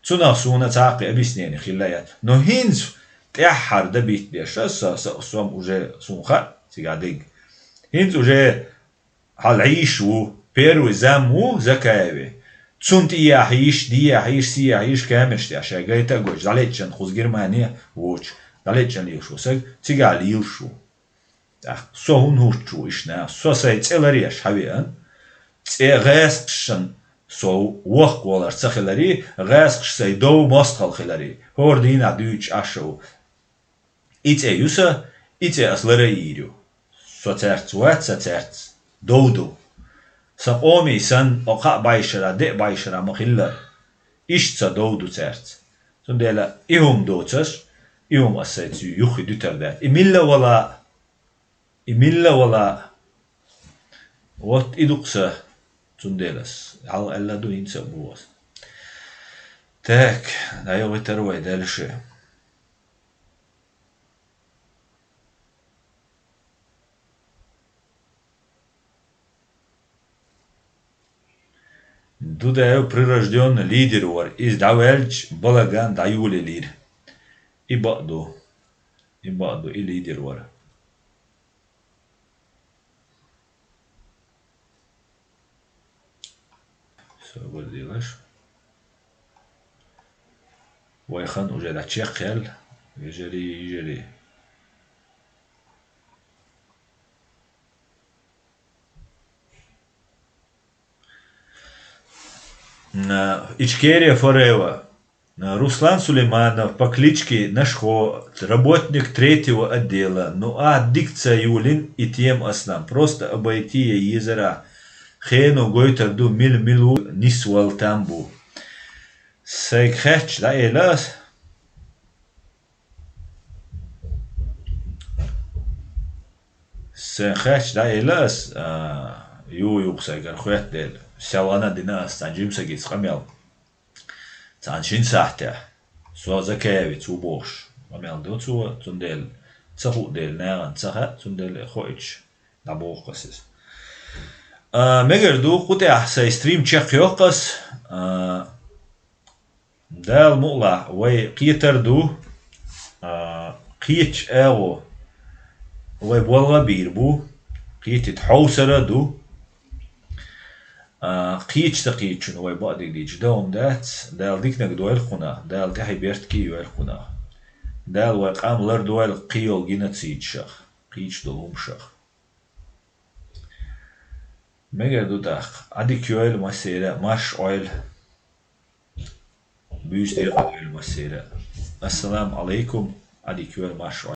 Цунах суна цхьа а кхин объяснение хилла яц. Но хӀинца тӀаьххьара дан битта деш а, со, со, со-м уже суна хаьа цигахь дерг. ХӀинца уже хьал Ӏийш ву, первый зам ву Закаеве. Цунна тӀе яхьийш, де яхьийш, се яхьийш камераш тӀехь шайн гайта а гойтуш, дӀалеччан кхуза Германе воцуш, дӀалеччан лелаш ву саг, цигахь лелаш ву. ТӀаккха со хӀунда хӀуттуш ву иштта наха? Со сайн цӀе ларъеш хьан веана? ЦӀе гӀазкхашна со воккхавалар ца хиларий, гӀазкхаша сайн дов мостагӀалла хиларий. ХӀора дийнахь дуьйцуш Ӏаш а ву. И цӀе ю сан, и цӀе ас лар а йийр ю. Со цаьрца вац, сан цаьрца дов ду. Сан къомий санна, о кхаа бӀешара, деа бӀешара ма-хиллара. Иштта сан дов ду цаьрца. Цундела и хӀума доцуш, и хӀума ас сайца юххе дуьтур дац. И милла вала, и милла вала, вот и ду-кх сан, цундела ас хьалха аьлла ду, хӀинца а бу ас. Так, дӀайогӀуьйтур вай, Дала ше. Дудаев прирождённый лидер вара. Иза дӀаваьлча, балаган дӀайолаелира. И бакъ ду. И бакъ ду, и лидер вара. Собар делаш. Вай хан уже дӀачекхъяьлла, вежарий, йижарий. М, Ичкерия Форева. Руслан Сулейманов по кличке Нашхо, работник третьего отдела. Ну, а дика ца юлин и тема аслам. Просто обойти я езара. Хено гойтар ду мил-милу нисвал там бу. Сайга хаьтташ дӀаэла ас. Сайга хаьтташ дӀаэла ас, а, ю-, юха сайгара хоьттаделла. Селгана дина ас, цхьана жимсагица къамел. Цхьана шина сахьтехь, со Закаевец ву бохуш, къамел до цо, цундела ца хуу дела, нахана ца хаьа, цундела хоуьйтуш дӀабоху ас иза. А, мегар ду, кху тӀехь сайн стрим чекхйоккху ас, а, Дала мукъалахь, вай кхетар ду, а, кхетачу агӀо вай болх а бийр бу, кхетийта хьовсар а ду. А, кхеташ ца кхетачунна вай бакъдерг дийцча дан хӀума дац, Дала диканиг дойла кхунах, Дала тӀаьхье беркате йойла кхунах. Дала вай къам лардойла кхийолу геноцидашах, кхеташ долу хӀуманашах. Мегар ду тӀаккха, Ӏадика йойла массеран а, марша Ӏойла. Буьйса декъала йойла массеран а. Ассаламу Ӏалайкум, Ӏадика йойла, марша Ӏойла.